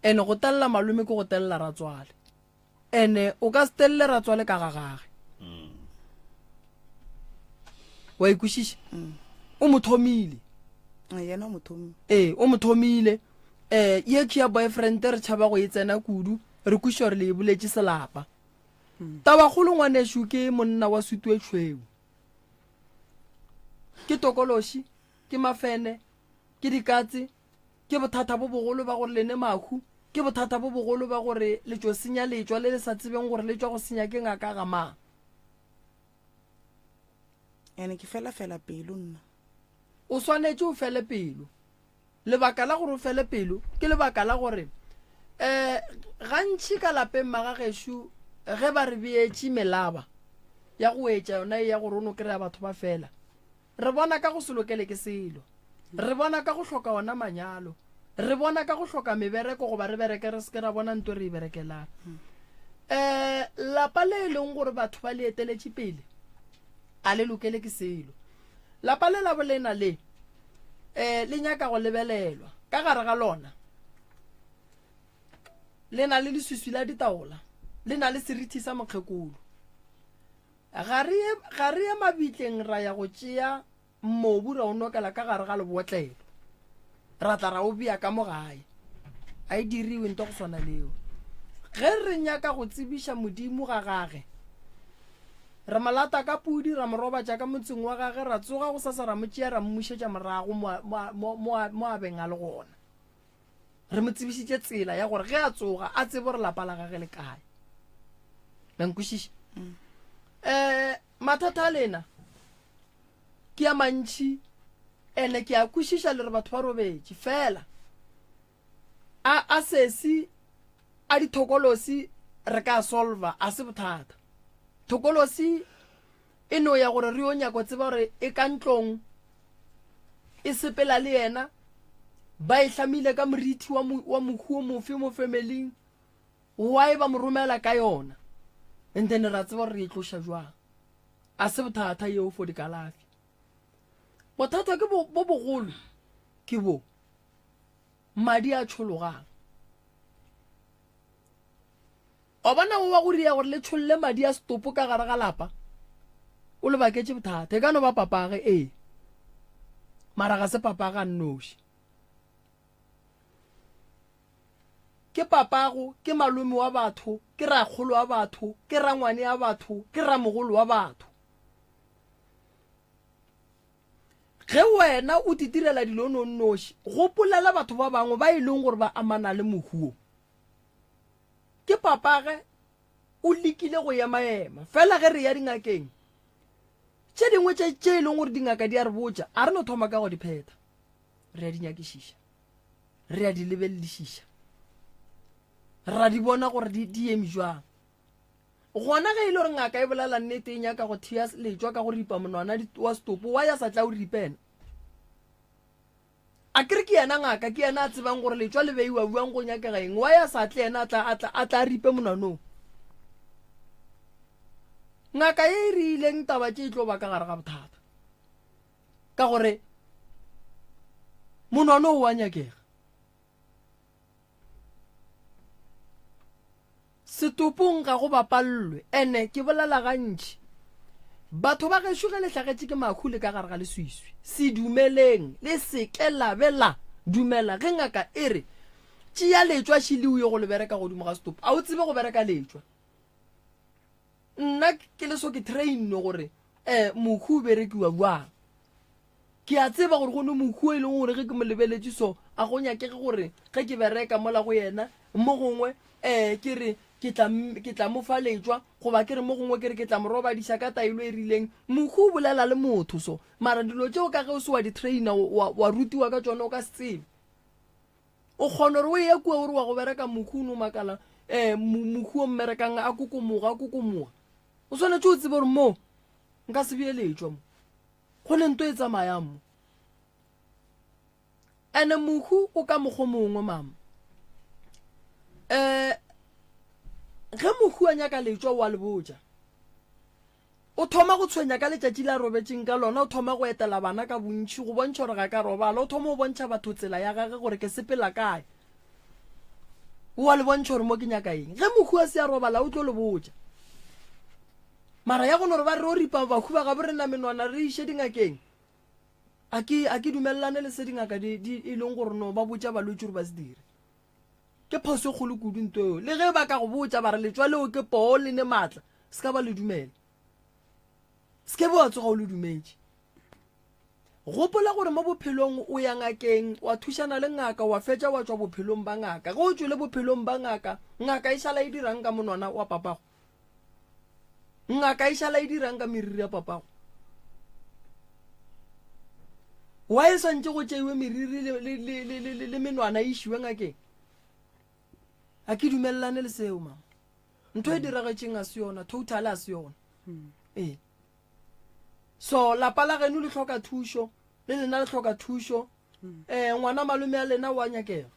Ene go telela malome ke go telela ratswale. Ene o ka se telele ratswale ka ga gage. Wa e kwešiša? O mo thomile. Yena o mo thomile. Ee, o mo thomile. Eh, ye ke ya boyfriend re tšhaba go e tsena kudu. Re kwešiša gore le e boletše selapa. Tabakgolo ngwanešu ke monna wa sutu e tšhweu. Ke tokološi, ke mafene, ke dikatse, ke bothata bo bogolo ba gore le ne mahu, ke bothata bo bogolo ba gore le tšo senya letšwa le le sa tsebeng gore le tšwa go senya ke ngaka ga mang. Ene ke fela fela pelo nna. O swanetše o fele pelo. Lebaka la gore o fele pelo ke lebaka la gore um gantši ka lapeng magagešo ge ba re beetše melaba ya go etša yona e ya gore o no kry-a batho ba fela, re bona ka go se lokele ke selo, re bona ka go hloka ona manyalo, re bona ka go hloka mebereko goba re bereke re se ke ra bona nto re e berekelang. Um lapa le e leng gore batho ba le eteletše pele a le lokele ke selo. Lapa le la bolena le um le nyaka go lebelelwa. Ka gare ga lona le na le leswiswi la ditaola, le na le serithi sa mokgekolo. Ga re ye, ga re ye mabitleng ra ya go tšea mobu ra o nokela ka gare ga lebotlelo, ra tla ra o bea ka mo gae. A e diriwe nto go swana leo. Ge re nyaka go tsebiša Modimo ga gage, Re mo lata ka pudi, ra mo robatša ka motseng wa gage, ra tsoga gosasa ra mo tšea ra mmušetša morago mo, mo, mo, mo, mo a beng a le gona. Re mo tsebišitše tsela ya gore ge a tsoga a tsebe gore lapa la gage le kae. La nkwešiša? Um mathata a lena ke a mantši ene ke a kwešiša le re batho ba robetše fela a a sesi a dithokolosi re ka solva a se bothata thokolosi e no ya gore re yo nyako tseba gore e ka ntlong e sepela le yena ba e hlamile ka morithi wa, wa mohu o mofe mo familing why ba mo romela ka yona and then ra tseba gore re e tloša jwang a se bothata yeo for dikalafi bothata ke bo bogolo ke bo madi a tšhologang. Wa bona o wa go ria gore le tšholle madi a setopo ka gare ga lapa, o le baketše bothata. E ka no ba papage, ee, mara ga se papage a nnoši. Ke papago, ke malome wa batho, ke rakgolo wa batho, ke rangwane ya batho, ke ramogolo wa batho. Ge wena o titirela dilo o no nnoši, gopolela batho ba bangwe ba e leng gore ba amana le mohu wo. Ke papage o lekile go emaema. Fela ge re ya dingakeng, tše dingwe tše tše e leng gore dingaka di a re botša, a re no thoma ka go di phetha. Re a di nyakišiša, re a di lebeledišiša, ra di bona gore di, di eme jwang. Gona ge e le gore ngaka e bolela nnete e nyaka go thea letšwa ka go ripa monwana wa setopo, wa ya sa tla o ripa ena? A ke re ke yena ngaka, ke yena a tsebang gore letšwa le beiwa bjang, go nyakega eng. Wa ya sa tle yena a tla, a tla, a tla a ripe monwanong. Ngaka ye e rileng taba tše e tlo ba ka gare ga bothata, ka gore monwano o wa nyakega. Setopong ga go bapallwe, ene ke bolela gantši. Batho ba gešo ge le hlagetše ke mahu le ka gare ga leswiswi, se dumeleng, le se ke la be la dumela ge ngaka e re, Tšea letšwa šele o ye go le bereka godimo ga setopo. A o tsebe go bereka letšwa? Nna ke le so ke trainwe gore um mohu o berekiwa bjang. Ke a tseba gore go ne mohu o e leng gore ge ke mo lebeletše so, a go nyakege gore ge ke bereka mola go yena, mo gongwe um ke re. ke tla, ke tla mo fa letšwa, goba ke re mo gongwe ke re ke tla mo robadiša ka taelo e rileng. Mohu o bolela le motho so, mara dilo tšeo ka ge o se wa di trainer, wa, wa rutiwa ka tšona, o ka se tsebe. O kgona gore o ye kua o re wa go bereka mohu o no makala, um mohu o mmerekang a kokomoga, a kokomoga. O swanetše o tsebe gore mo nka se beeletšwa mo, go ne nto e tsamayang mo. Ene mohu o ka mokgo mongwe mama. Um ge mohu a nyaka letšwa o a le botša. O thoma go tshwenya ka letšatši le a robetšeng ka lona, o thoma go etela bana ka bontši go bontšha gore ga ka robala, o thoma go bontšha batho tsela ya gage gore ke sepela kae. O a le bontšha gore mo ke nyaka eng. Ge mohu a se a robala o tlo le botša. Mara ya go no re ba re o ripa bahu ba gabo rena menwana re iše dingakeng, a ke a ke dumelelane le se dingaka di di e leng gore no ba botša balwetši gore ba se dire. Ke phoso e kgolo kudu nto eo. Le ge ba ka go botša ba re letšwa leo ke poo le ne maatla, se ka ba le dumela. Se ke be wa tsoga o le dumetše. Gopola gore mo bophelong o ya ngakeng, wa thušana le ngaka, wa fetša wa tšwa bophelong ba ngaka. Ge o tšwele bophelong ba ngaka, ngaka e šala e dirang ka monwana wa papago? Ngaka e šala e dirang ka meriri ya papago? Wa e swantše go tšeiwe meriri le, le, le, le, le, le menwana e išiwe ngakeng? A ke dumelelane le seo, mama. Ntho e diragetšeng a se yona, total a se yona. Ee. So lapa la geno le hloka thušo, le lena le hloka thušo. Eh, ngwana malome a lena wa nyakega.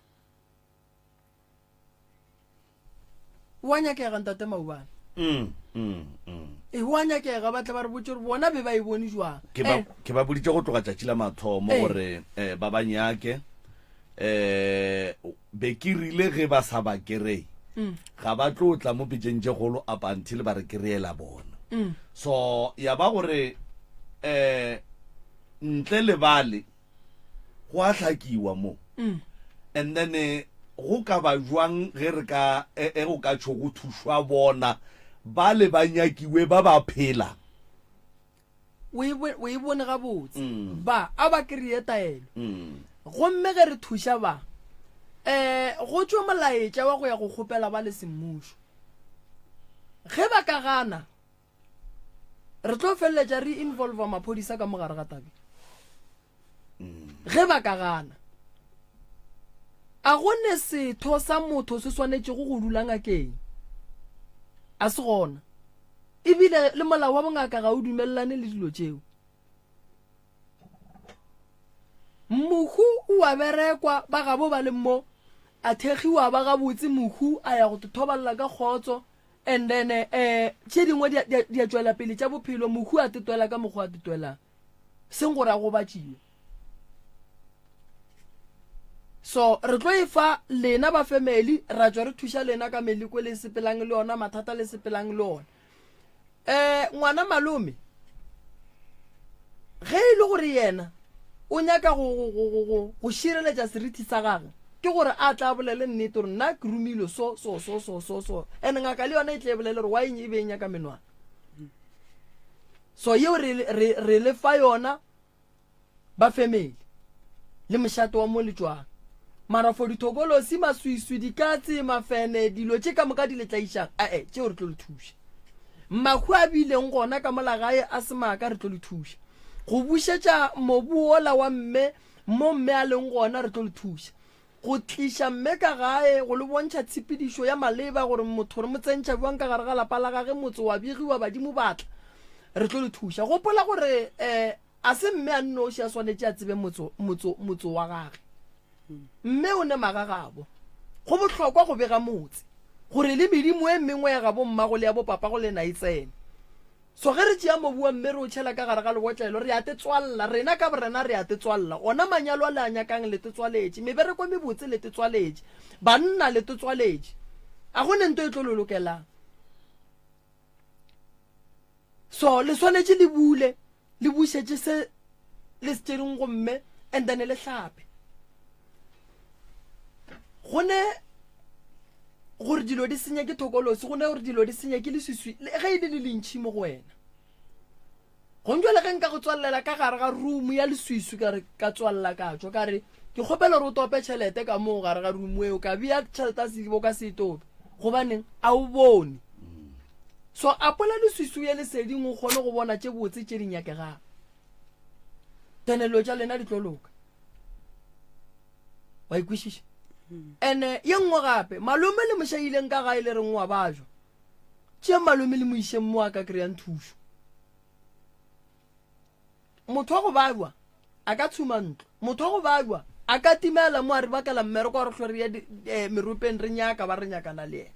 Wa nyakega ntate Maubane. Mm, mm, mm. E wa nyakega ba tle ba re botse gore bona be ba e bone jwang. Ke ba, eh. ke ba boditše go tloga tšatši la mathomo eh. gore eh, ba ba nyake eh be ke rile ge ba sa ba kerei mm. ga ba tlo tla mo pitšeng tše golo up until ba re kry-ela bona mm. so ya ba gore eh ntle le bale go a hlakiwa mo mm. and then eh, go ka ba jwang ge re ka e, e go ka tšho go thušwa bona ba le ba nyakiwe ba ba phela o e o e bone gabotse mm. ba a ba kry-e taelo mm. gomme ge re thuša ba um go tšwe molaetša wa go ya go kgopela ba le semmušo ge ba ka gana re tlo feleletša re involva maphodisa ka mogare ga tabe ge ba ka gana a go ne setho sa motho se swanetšego go dula ngakeng a se gona ebile le molao wa bongaka ga o dumelelane le dilo tšeo Mohu o a berekwa, ba gabo ba le mo, a thekgiwa ba gabotse mohu a ya go thobalela ka kgotso and then eh tše dingwe di a tšwela pele tša bophelo, mohu a tetwela ka mokgwa a tetwelang, seng gore a gobatšiwe. So re tlo e fa lena ba family, ra tšwa re thuša lena ka meleko le sepelang le yona, mathata le sepelang le ona. Eh, ngwana malome, ge e le gore yena o nyaka go, go, go, go, go, go šireletša seriti sa gage, ke gore a tla bolele nnete gore nna ke romilwe so, so, so, so, so, so. And ngaka le yona e tle e bolele gore why e be e nyaka menwana. So yeo re, re, re le fa yona ba family le mošate wa mo le tšwang. Mara for dithokolosi, maswiswi, dikatse, mafene, dilo tše ka moka di le tlaišang, ae, tšeo re tlo le thuša. Mahu a bileng gona ka mola gae a se maaka re tlo le thuša. Go bušetša mobu wola wa mme mo mme a leng gona re tlo le thuša. Go tliša mme ka gae, go le bontšha tshepedišo ya maleba gore motho re mo tsentšha bjang ka gare ga lapa la gage, motse wa begiwa, badimo ba tla, re tlo le thuša. Gopola gore um a se mme a nnoši a swanetše a tsebe motso, motso, motso wa gage. Mme o ne magagabo. Go bohlokwa go bega motse, gore le medimo e mengwe ya gabo mmago le ya bopapago le na e tsene. So ge re tšea mobu wa mme re o tšhela ka gare ga lebotlelo, re a te tswalla. Rena ka borena re a te tswalla. Ona manyalo a le a nyakang le te tswaletše. Mebereko e mebotse le te tswaletše. Banna le te tswaletše. A go ne nto e tlo le lokelang. So le swanetše le bule, le bušetše se le se tšereng go mme, and then le hlape. Go ne gore dilo di senye ke thokolosi, go ne gore dilo di senye ke leswiswi, le ge e le le lentšhi mo go wena. Gong jwale ge nka go tswalela ka gare ga room ya leswiswi ka re ka tswalela ka tšwa ka re ke kgopela gore o tope tšhelete ka moo gare ga room eo ka bea tšhelete ya sedibo ka se e tope. Gobaneng? A o bone. So apola leswiswi o ye leseding o kgone go bona tše botse tše di nyakegago. Then dilo tša lena di tlo loka. Wa ikwešiša? Ene ye nngwe gape, malome le mošaileng ka gae le reng wa bajwa. Tšeang malome le mo išeng mo a ka kry-ang thušo. Motho wa go babja a ka tshuma ntlo. Motho wa go babja a ka timela mo a re bakela mmereko wa re hlwe re ye eh, meropeng re nyaka ba re nyakana le yena.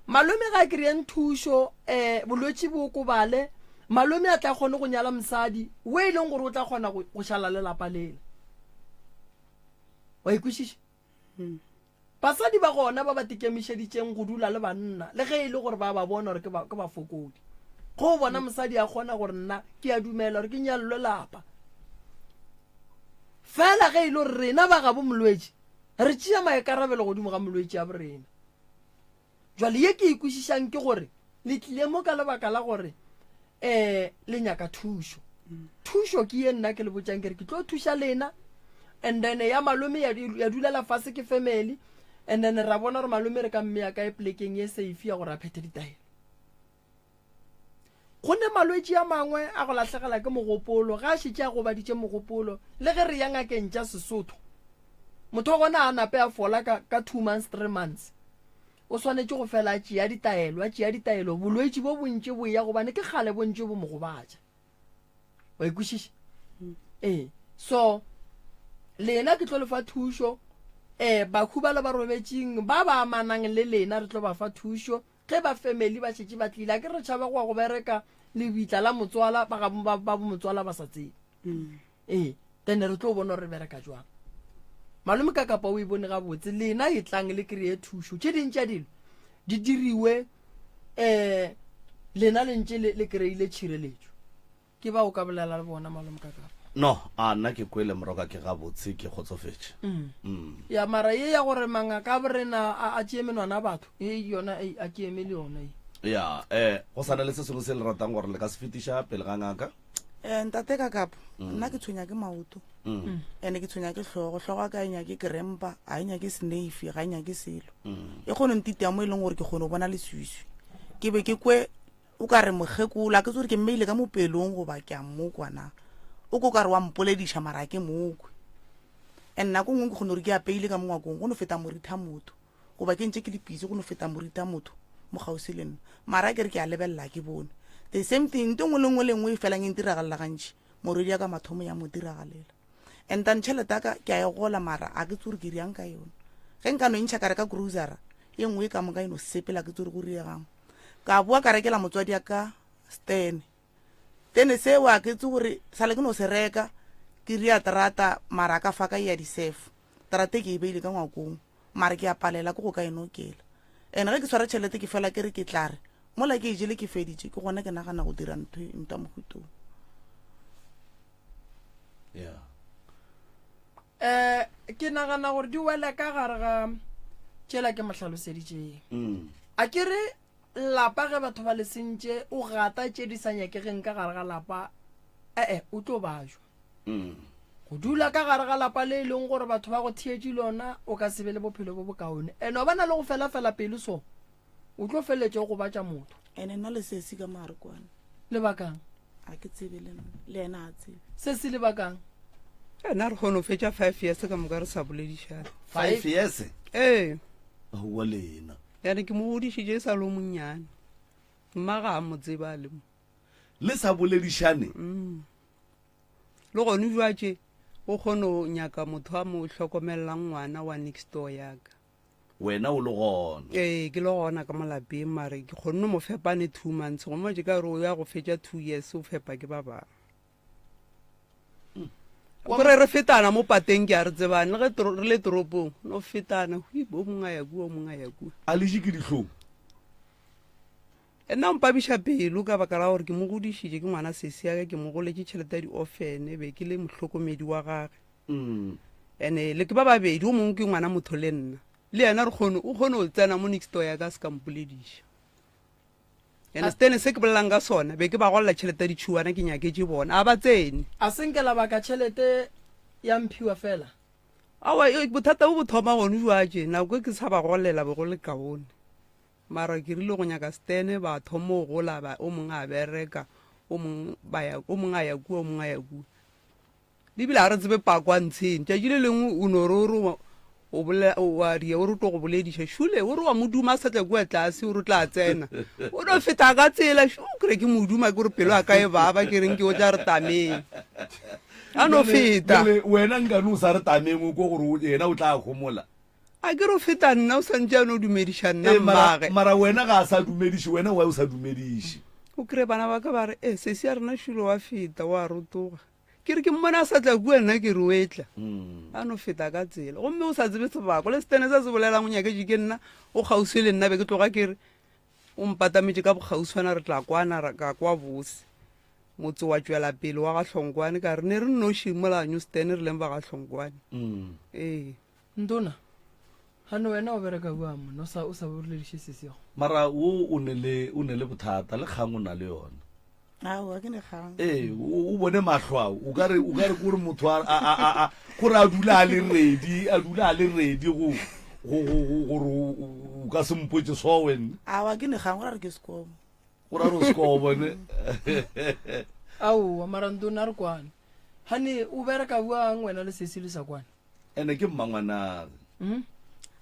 Malome ga a kry-eng thušo um bolwetši bo okobale, malome a tla kgone go nyala mosadi o e leng gore o tla kgona go šala le lapa lela. Wa ikwešiša? Basadi ba gona ba ba tikemišeditšeng go dula le banna, le ge e le gore ba ba bona gore ke ba, ke bafokodi. Ge o bona mosadi a kgona gore nna ke a dumela gore ke nyalelwe lapa. Fela ge e le gore rena ba gabo molwetši, re tšea maikarabelo godimo ga molwetši a borena. Jwale ye ke e kwešišang ke gore le tlile mo ka lebaka la gore um le nyaka thušo. Thušo ke ye nna ke le botšang ke re ke tlo thuša lena and then ya malome ya, ya dulela fase ke family and then ra bona gore malome re ka mmeya kae plekeng ye safe ya gore a phethe ditaelo. Go ne malwetši a mangwe a go lahlegela ke mogopolo, ge a šetše a gobaditše mogopolo, le ge re ya ngakeng tša Sesotho, motho wa gona a nape a fola ka, ka two months, three months. O swanetše go fela a tšea ditaelo, a tšea ditaelo, bolwetši bo bontši bo eya gobane ke kgale bo ntše bo mo gobatša. Wa e kwešiša? Ee. So, lena ke tlo le fa thušo, eh, bakhu ba le ba robetšeng, ba ba amanang le lena re tlo ba fa thušo. Ge ba family ba šetše ba tlile, a ke re tšhaba go ya go bereka lebitla la motswala, ba gabo ba, ba motswala ba sa tsebe. Mm. Ee, then re tlo bona gore re bereka jwang. Malome ka kapa o e bone gabotse, lena e tlang le kry-e thušo. Tše ding tša dilo di diriwe um lena le ntše le kry-ile tšhireletšo. Ke ba o ka bolela le bona malome ka kapa. No, a nna ke kwele moroka ke gabotse ke kgotsofetše. Mm. Mm. Ya mara ye ya gore mangaka a borena a, a tšee menwana batho, e yona e a ke eme le yona e. Ya, eh go sana le se sengwe se le ratang gore le ka se fetiša pele ga ngaka? Eh ntate ka kapa, mm. nna ke tshwenya ke maoto. Mm. Ene ke tshwenya ke hlogo, hlogo ya ka e nyake krempa, ga e nyake sneifi, ga e nyake selo. Mm. E kgone ntitea mo e leng gore ke kgone go bona leswiswi. Ke be ke kwe O ka re mokgekolo, a ke tsebe gore ke mmeile ka mo pelong goba ke a mokwa na. O ko ka re wa mpolediša mara a ke mokwe. And nako nngwe ke kgone gore ke apeile ka mo ngwakong go no feta moritha motho goba ke ntše ke le busy go no feta moritha motho mo kgauswi le nna. Mara a ke re ke a lebelela a ke bone. The same thing, nto nngwe le nngwe le nngwe e felang e ntiragalela gantši, morwedi ya ka mathomo ya mo diragalela. And then tšhelete ya ka ke a e gola mara a ke tsebe gore ke dirang ka yona. Ge nka no e ntšha ka reka grocery ye nngwe e ka moka e no sepela ke tsebe gore go diregang. Ka boa ka rekela motswadi ya ka stene. Tene seo a ke tse gore sale ke no se reka ke ria terata mara ka fa ka ya di-surf. Terata e ke e beile ka ngwakong mara ke a palela ke go ka e nokela. And ge ke tshwara tšhelete ke fela ke re ke tla re mola ke e jele ke feditše ke gona ke nagana go dira ntho ntwa mohutong. Yeah. Eh, ke nagana gore di wela ka gare ga tšela ke mo hlaloseditšeng. Mm. A ke re lapa ge batho ba le sentše o gata tše di sa nyakegeng ka gare ga lapa, ee, o tlo bajwa. Mm. Go dula ka gare ga lapa le e leng gore batho ba go theetše lona o ka se be le bophelo bo bokaone. Ene wa ba na le go felafela pelo so, o tlo feleletša o gobatša motho. Ene nna le sesi ka mogare kwane. Lebakang? A ke tsebe le nna, le yena a tsebe. Sesi lebakang? Nna re kgone go fetša five years ka moka re sa boledišane. Five years? Ee. Aowa lena. Yane ke mo godišitše e sa le o monnyane. Mma ga a mo tseba a le mo. Le sa boledišane? Mm. Le gone jwatše o kgone go nyaka motho a mo hlokomelelang ngwana wa next door yaka. Wena o le gona? Ee, ke le gona ka mo lapeng, mare ke kgonne mo fepa ne two months, gomme tše ka re o ya go fetša two years o fepa ke ba bangwe. Kore re fetana mo pateng ke a re tsebane, le ge re le toropong, no fetana, hui, o mongwe a ya kua, o mongwe a ya kua. A le je ke dihlong? Nna o mpabiša pelo ka baka la gore ke mo godišitše, ke ngwana sesi ya ka, ke mo goletše tšhelete ya di-orphan, be ke le mohlokomedi wa gage. Ene le ke ba babedi, o mongwe ke ngwana motho le nna. Le yena re kgone, o kgone go tsena mo next door ya ka a se ka mpolediša. Ene stene se ke bolelang ka sona, be ke ba golela tšhelete ya ditšhuana ke nyaketše bona, a ba tsene. A se nke la baka tšhelete ya mphiwa fela? Aowa, bothata bo bo thoma gone jwatše, nako e ke sa ba golela be go le kaone. Mara ke rile go nyaka Stene ba thoma go gola ba o mongwe a bereka o mongwe ba ya o mongwe a ya kua o mongwe a ya kua. Le bile ga re tsebe pako a ntsheng. Tšatši le lengwe o no re o re o bolela wa ria o re o tlo go bolediša šule o re wa mo duma a sa tla kua tlase o re o tla tsena o no feta ka tsela shu kere ke mo duma ke gore pelo ya ka e baba ke reng ke o tla re tameng a no feta Bjale wena nkane o sa re tameng o ko gore yena o tla homola A ke re o feta nna, o sa ntše a no dumediša nna Ee, mara, mmage. mara wena ga a sa dumediše, wena why o sa dumediše? O kry-e bana ba ka ba re, E, sesi ya rena Šulo wa feta, o a rotoga. Ke re ke mmone a sa tla kua, nna ke re o etla. A no feta ka tsela. Gomme o sa tsebe sebako. Le setene se a se bolelang o nyaketše ke nna, o kgauswi le nna, be ke tloga ke re, o mpatametše ka bokgauswana re tla kwana, ra ka kwa bose. Motse wa tšwela pele wa ga Hlongwane, ka re ne re nnoši mola New Stene re leng ba ga Hlongwane. Ee. Ntona, gane wena o bereka bjang monna o sa o sa bolediše sesego? Mara wo o ne le o ne le bothata le kgang o na le yona. Aowa ke ne kgang. Ee, o bone mahlo ao o ka re o ka re kore motho a a a a kore a dula a le ready a dula a le ready go go go gore o ka se mpotse so wena. Aowa ke ne kgang go ra re ke sekobo. O ra re o sekobo ne. Aowa mara ntona re kwane. Gane o bereka bjang wena le sesi le sa kwane? Ene ke mmangwanage. Mm.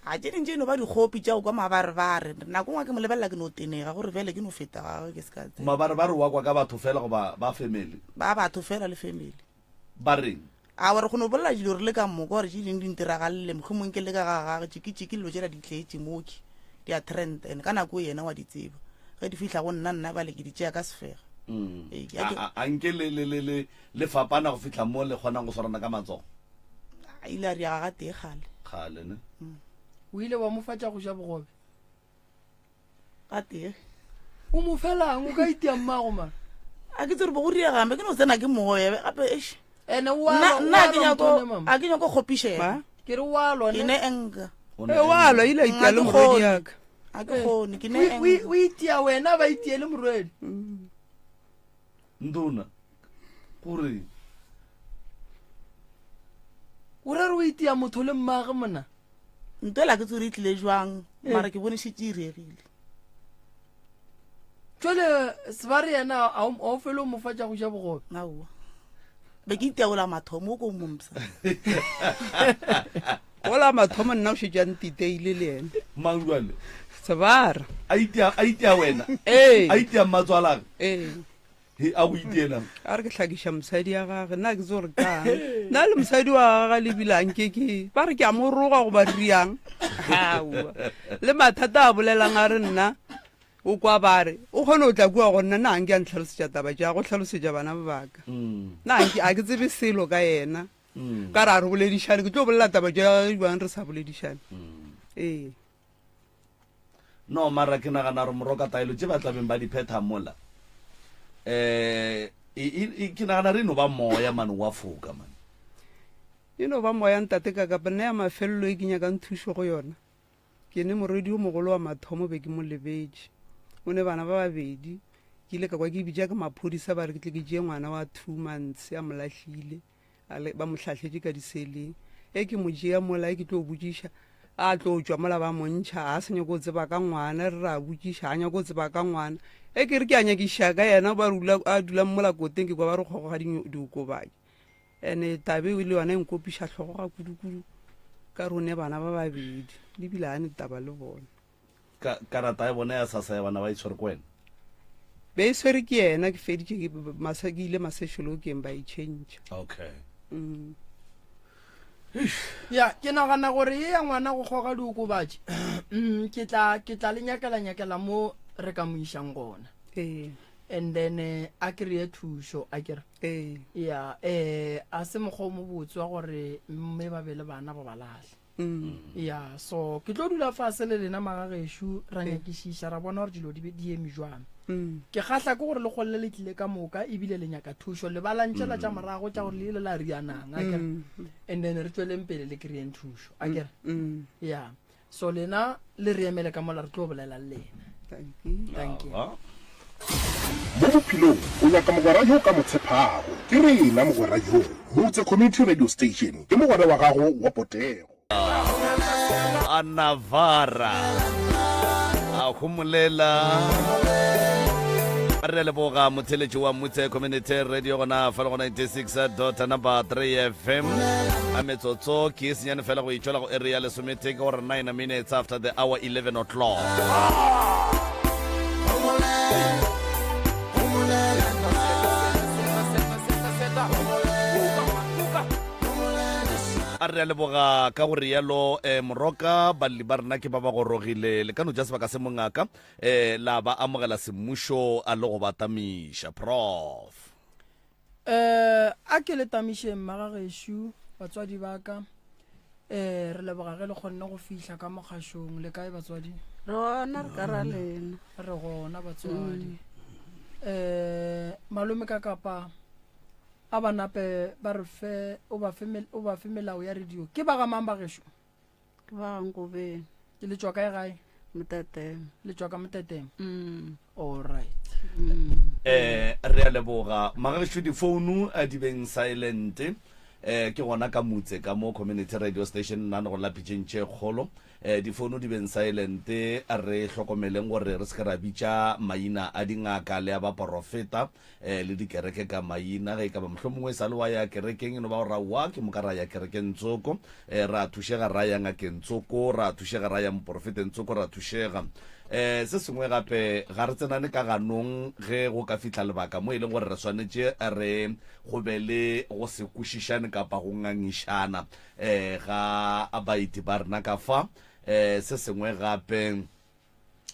A tše ding tše no ba dikgopi tša go kwa mabarebare. Nako nngwe ke mo lebelela ke no tenega gore bjale ke no feta gagwe ke se ka tseba. Mabarebare wa kwa ka batho fela goba ba family? Ba batho fela le family. Ba reng? Aowa re kgona go bolela dilo re le ka moka gore tše ding di ntiragalele mohlomong ke le ka ga gage tšikitšiki dilo tšela di tletše moki di a trend and ka nako yena wa di tseba ge di fihla go nna nna bale ke di tšea ka sefega. Mm. Ee, a, a, a nke le, le, le, le, le fapana go fihla mo le kgonang go swarana ka matsogo? A ile a riaga gatee kgale. Kgale ne. Mm. O ile wa mo fa tša go ja bogobe? Gatee. O mo felang o ka itia mmago man. A ke tsere bo go riega me ke no tsena ke moya gape eish. Ene o a Nna nna a ke nyako a ke nyako kgopišega. Ke re wa lwa ne. Ke ne enga. E wa lwa ile itia le morwedi yaka. A ke kgone ke ne enga. O itia wena ba itie le morwedi. Mm. Nduna gore O ra re o itia motho le mmage mona? Ntwela ke tsore e tlile jwang eh. mara ke bone šetše e regile. Jwale sebare yena a o fele o mo fa tša go ja bogobe? Aowa. Be ke itia ola mathomo o ko mompsa. Ola mathomo nna o šetše a ntiteile le yena. Mang jwale? Sebara. A itia a itia wena? Ee. A itia mmatswalage? Ee. He, a go itielang? A re ke hlakiša mosadi ya gage, nna ke tse gore kang. Nna le mosadi wa gage le bile anke ke ba re ke a mo roga goba riang. Aowa. Le mathata a bolelang a re nna o kwa ba re o kgone go tla kua go nna nna anke a ntlhalosetša taba tša go hlalosetša bana ba baka. Mm. Nna anke a ke tsebe selo ka yena. Mm. Ka re a re boledišane ke tlo bolela taba tša gage jwang re sa boledišane. Mm. Ee. No, mara ke nagana gore moroka taelo tše ba tlabeng ba di phetha mola eh e, e, e, ke nagana re no ba moya mane wa foka mane. E no ba moya ntate ka kapa nna ya mafelelo e ke nyakang thušo go yona. Ke ne morwedi yo mogolo wa mathomo be ke mo lebetše. O ne bana ba babedi. Ke ile ka kwa ke bitša ke maphodisa ba re ke tle ke tšee ngwana wa 2 months a mo lahlile. A le, ba mo hlahletše ka diseleng. E ke mo tšea mola, e ke tlo botšiša, a tlo tšwa mola ba mo ntšha, a sa nyako tseba ka ngwana, re re a botšiša, a nyako tseba ka ngwana. E ke re ke a nyakišiša ka yena, ba rula, a dulang mola koteng, ke kwa ba re kgogo ga diokobatši. Ene tabe le yona e nkopiša hlogo ga kudu-kudu, ka re o ne bana ba babedi, le bile a ne taba le bona. Ka, karata ya bona ya sasa ya bana ba e tshwere ko wena? Be e swere ke yena, ke feditše ke, masa, ke ile masešolokeng ba e tšhentšha. Okay. Mm. Ya, ke nagana gore ye ya ngwana go kgoga diokobatši, mm, ke tla, ke tla le nyakela nyakela mo re ka mo išang gona. Ee. And then eh, a kry-e thušo, a kere. Ee. Ya, eh, a se mokgwa o mobotse wa gore mme ba be le bana ba ba lahle. Mm. Ya, so ke tlo dula fase le lena magagešo ra nyakišiša ra bona gore dilo di be di eme jwang. Mm. Ke kgahla ke gore le golle le tlile ka moka ebile le nyaka thušo lebalang tšela tša morago tša gore le ile la rianang a kere Mm. and then re tšweleng pele le kry-eng thušo a kere Mm. ya so lena le re emele ka mola re tlo bolela le lena Thank you. Thank you. Awa. Mo bophelong o nyaka mogwera yo o ka mo tshepago. Ke rena mogwera yoo. Motse Community Radio Station ke mogwera wa gago wa potego. A Navara. A homolela. Re a leboga motheletši wa Mutse Community Radio gona fa le go 96 dot number 3 FM. A metsotso ke e senyane fela go itšwela go area lesometee ke gore 9 minutes after the hour 11 o'clock. A re a leboga ka go rialo eh, moroka balli ba rena ke ba ba gorogile le ka no ja sebaka se mongaka eh, la ba amogela semmušo a le go ba tamiša prof Eh, a ke le tamišeng mmagagešo batswadi ba ka eh re leboga ge le kgonne go fihla ka mokgašong le kae batswadi re gona re ka ra lena re gona batswadi eh malome ka kapa a ba nape ba re fe o ba fe o ba fe melao ya radio ke ba ga mang ba gešo ke ba ga Nkobeng ke le tšwa kae gae Motetema le tšwa ka Motetema mm. all right mm. Eh re a leboga magešo difounu a di beng silent eh ke gona ka mutse ka mo community radio station nna go la pitšeng tše kgolo eh difounu di beng silent re hlokomeleng gore re se ke ra bitša maina a dingaka le a baporofeta eh, le dikereke ka maina ge e ka ba mohlomongwe e sa le wa ya kerekeng e no ba gore aowa ke moka ra ya kerekeng tsoko eh, ra thušega ra ya ngakeng tsoko ra thušega ra ya moporofeteng tsoko ra thušega eh se sengwe gape ga re tsenane ka ganong ge go ka fihla lebaka mo e leng gore re swanetše re go be le go se kwešišane kapa go ngangišana eh ga baeti ba rena ka fa eh se sengwe gape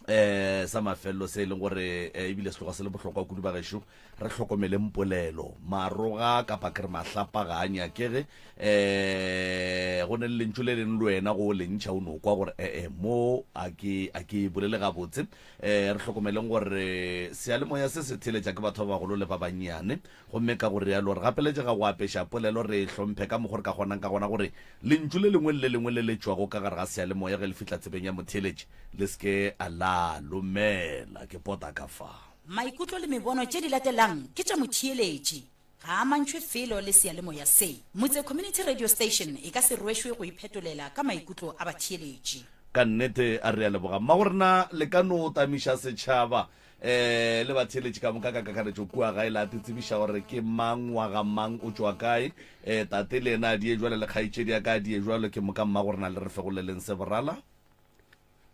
eh sa mafelelo se e leng gore eh, ebile se tloga se le bohlokwa kudu bagešo re hlokomeleng polelo maroga kapa ke re mahlapa ga a nyakege eh go ne le lentšu le leng le wena go le ntšha o no kwa gore ee eh, mo a ke a ke bolele gabotse eh re hlokomeleng gore seyalemoya se se theletša ke batho ba bagolo le ba bannyane Gomme ka go realo re gapeletšega go apeša polelo re e hlomphe ka mokgo re ka kgonang ka gona gore lentšu le lengwe le le lengwe le le tšwago ka gare ga seyalemoya ge le fihla tsebeng ya motheeletši le se ke la lomela. Ke pota ka fa. Maikutlo le mebono tše di latelang ke tša motheeletši, ga a amantšhwe felo le seyalemoya se. Motse Community Radio Station e ka se rwešwe go iphetolela ka maikutlo a batheeletši. Ka nnete a re a leboga mmagorena le ka no tamiša setšhaba um le batheeletši ka moka ka kakaretšo kua gae la te tsebiša gore ke mang wa ga mang o tšwa kae um tate le yena a die jwale le kgaetšedi ya ka a die jwalo ke moka mma gore na le re fegoleleng se borala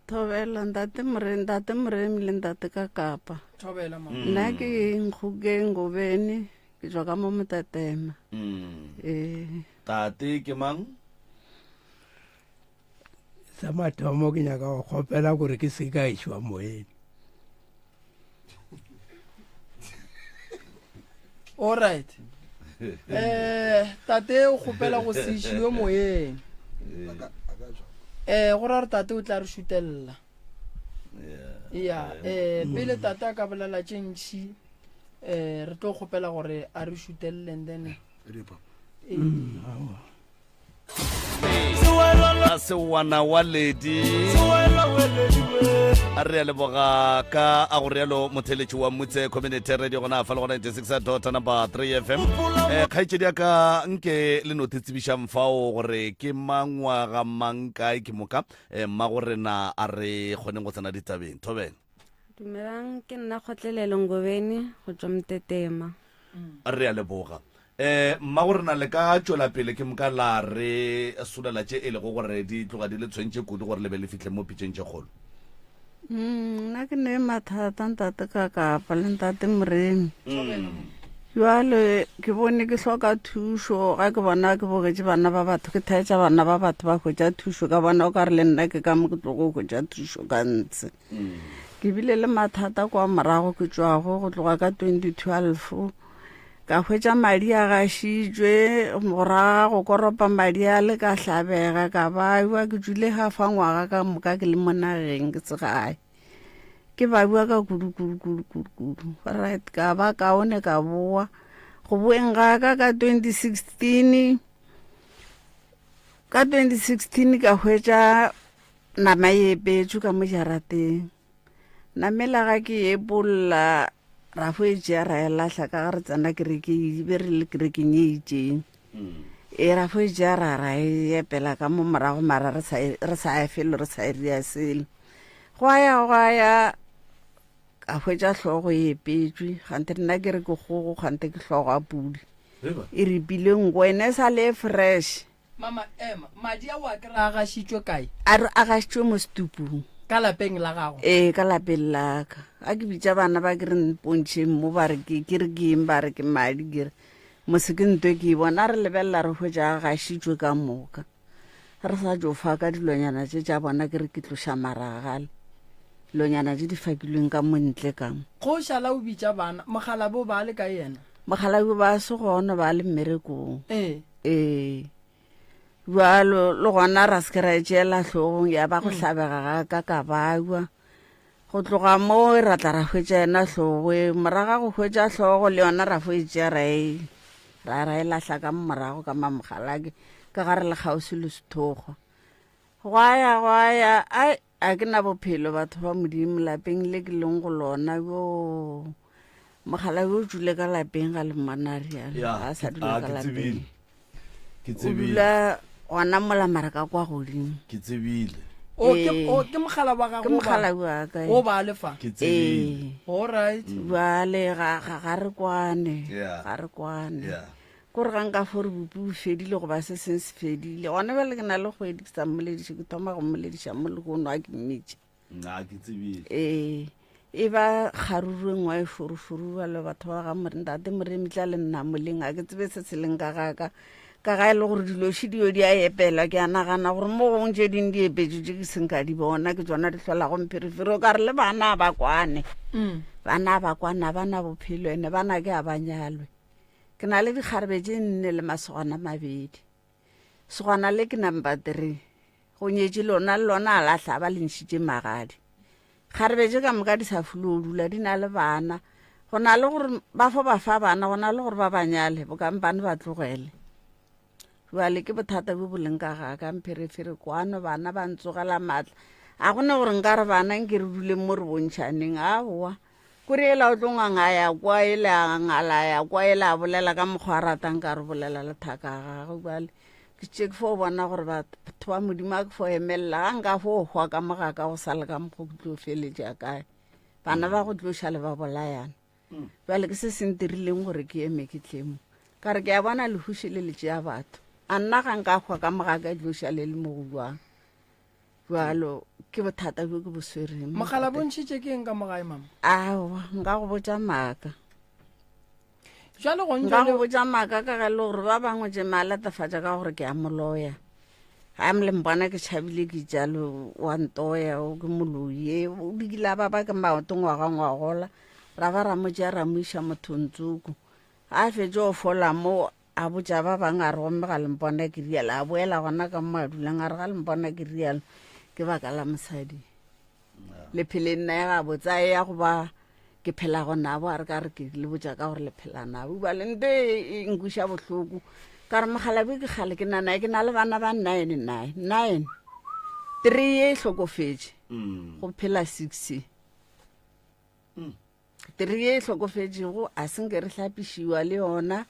Thobela ntate Moremi, ntate Moremi le ntate ka Kapa. Thobela mama. Nna ke Nkgokeng Ngobeni, ke tšwa ka mo Motetema. Mm. Ee. Tate ke mang? Sa mathomo ke nyaka go kgopela gore ke se ka išwa moyeng. All right. Eh tate o kgopela go se išiwe moyeng. Eh go ra gore tate o tla re šutella. Ya eh pele tate a ka bolela tše ntši eh re tlo kgopela gore a re šutelle and then eh, a sewana wa ledi a re a leboga ka a go rialo motheletši wa mutse community radio gona fa le gona 96 dot number 3 fm eh kgaetšedi ya ka nke le no tsebišang fao gore ke mang wa ga mang kae ke moka eh mma go rena a re kgoneng go tsena ditabeng thobela Dumelang, ke nna Kgotlelelo Ngobeni go tšwa Mtetema. Re a leboga. Um mma gore na le ka tšwela pele ke moka la re solela tše e lego gore di tloga di le tshwentše kudu gore le be le fihle mo pitšeng tše kgolo? Mm, nna ke ne mathata ntate ka kapa le ntate Moremi. Jwale ke bone ke hloka thušo ga ke bona ke bogetše bana ba batho ke thaetša bana ba batho ba hwetša thušo ka bona o ka re le nna ke ka mo ke tlogo hwetša thušo ka ntshe. Ke bile le mathata kwa morago ke tšwago go tloga ka 2012 ka hwetša madi a gašitšwe morago go koropa madi a le ka hlabega ka baiwa ke tšwile gafa ngwaga ka moka ke le mo nageng ke se gae ke baiwa ka kudu kudu kudu kudu kudu right ka ba kaone ka boa go boeng ga ka ka 2016 ka 2016 ka hwetša Nama e epetšwe ka mo jarateng. Namela ga ke e epolla ra fo e tšea ra e lahla ka ga re tsena kerekeng e be re le kerekeng e itšeng. E ra fo e tšea ra ra e epela ka mo morago mara re sa e, re sa e felo re sa e ria selo. Gwa ya gwa ya ka hwetša hlogo e epetšwe, kganthe nna ke re ke kgogo, kganthe ke hlogo ya pudi. E ripile nko, ene e sa le e fresh. Mama, ema, madi ao a ke re a gašitšwe kae? A re a gašitšwe mo setupung. Ka lapeng la gago? Ee, ka lapeng la ka. A ke bitša bana ba ke re mpontšheng mo ba re ke ke re ke eng ba re ke madi ke re mose ke ntwe ke e bona. A re lebelela re hwetša a gašitšwe ka moka. Re sa tšo fa ka dilonyana tše tša bona ke re ke tloša maragale. Dilonyana tše di fakilweng ka mo ntle ka mo. Go šala o bitša bana, mokgalabje o ba a le kae yena? Mokgalabje ba se gona ba le mmerekong. Ee. Ee. Bjalo le gona ra se ke ra e tšeela hlogong ya ba go mm. hlabega ga ka ka bagwa. Go tloga moo ra tla ra hwetša yena hlogo e moraga go hwetša hlogo le yona ra fo e tšea ra e ra ra e lahla ka morago ka mamogalake ka ga re le kgauswi le sethokgwa. Gwa ya gwa ya ai A ke na bophelo batho ba Modimo lapeng le ke leng go lona yo mogala yo tšwile ka lapeng ga le mmona rialo Ya, ga a sa ke- dula ah, ka ke lapeng tsebile. Ke o tsebile. dula gona mola mara ka kwa godimo Ke tsebile. O ke Ee. o ke mogala wa gago ke mogala wa ka o ba le fa. Ke tsebile. ee All right. bjale ga ga ga re kwane Yeah. ga re kwane Yeah. Ko re ga nka fo re bopi bo fedile goba se seng se fedile. Gona bjale ke na le kgwedi ke sa mmolediše, ke thoma go mmolediša mo lehono a ke mmitše. Nna ke tsebile. Ee, e ba kgaruru e nngwe e forufuru bjalo batho ba ga more ntate Moremi tla le nna moleng a ke tsebe se se leng ka ga ka. Ka ga e le gore dilo še dio di a epelwa ke a nagana gore mo gongwe tše ding di epetšwe tše ke seng ka di bona ke tšona di hlolago mpherefere o ka re le bana a ba kwane. Bana a ba kwane a ba na bophelo ene bana ke a ba nyalwe. Ke na le dikgarebe tše nne le masogana a mabedi. Segwana le ke number three. Go nyetše lona le lona a lahla ba le ntšhitše magadi. Kgarebe tše ka moka di sa fulo dula di na le bana. Go na le gore ba fo ba fa bana, go na le gore ba ba nyale, bokampane ba tlogele. Bjale ke bothata bjo bo leng ka ga ka mpherefere kwano bana ba ntsogela maatla. A go ne gore nka re bana nke re duleng mo re bontšhaneng, aowa. Kore ela o tlo nganga a ya kwa ele a ngala a ya kwa ele a bolela ka mokgwa a ratang ka re bolela le thaka ya gagwe bjale ke tše ke fo bona gore batho ba modimo a ke fo emelela ga nka fo hwa ka mo ga ka go sa le ka mokgwa ke tlo feletša kae bana ba go tlo šale ba bolayana bjale ke se se ntirileng gore ke eme ke tle mo ka re ke a bona lehuši le le tšea batho a nna ga nka hwa ka mo ga ka e tlo šale le mo go jwang Bjalo ke bothata bjo ke bo swereng. Mogala bontšhitše ke eng ka mo gae mama? Aowa, nka go botša maaka. Jwale go Nka go botša maaka ka ge le gore ba bangwe tše ma latafatša ka gore ke a moloya. Ga le mpona ke tšhabile ke jalo wa ntoya o ke moloi e o dikile a ba ba ke maoto ngwaga ngwagola ra ba ra mo tšea ra mo iša mothong tsoko. Ga a fetše go fola mo A botša ba bangwe a re, Gomme ga le mpona ke rialo. A boela gona ka mo a dulang a re, Ga le mpona ke rialo ke baka la mosadi. Le phele nna ya gabotse a ya go ba ke phelago nabo a re ka re ke le botša ka gore le phela nabo. Bjale nto e, e nkweša bohloko ka re mokgalabje ke kgale ke na naye ke na le bana ba nine naye nine three ye e hlokofetše go phela six. Tiri ye e hlokofetšego a se nke re hlapišiwa le yona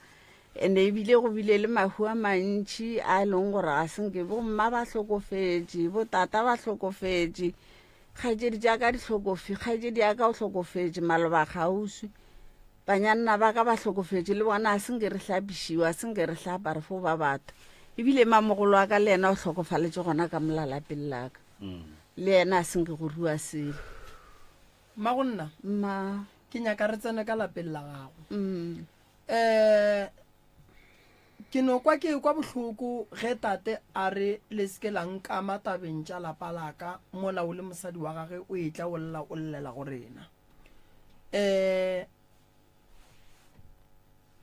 ene ebile go bile le mahu a mantši a e leng gore ga se nke bomma ba hlokofetše botata ba hlokofetše kgaetšedi tša ka di hlokofe kgaetšedi ya ka o hlokofetše maloba kgauswi banyanna ba ka ba hlokofetše le bona a se nke re hlapišiwa a se nke re hlapa re fo ba batho ebile mamogolo wa ka le yena o hlokofaletše gona ka molalapeng la ka mm. le yena a se nke go rua selo Mmagonna, Mma. Ke nyaka re tsene ka lapeng la gago. Mm. Eh, ke no kwa ke kwa bohloko ge tate a re le se ke la nkama tabeng tša lapa la ka mola o le mosadi wa gage o etla o lla o llela go rena. Eh,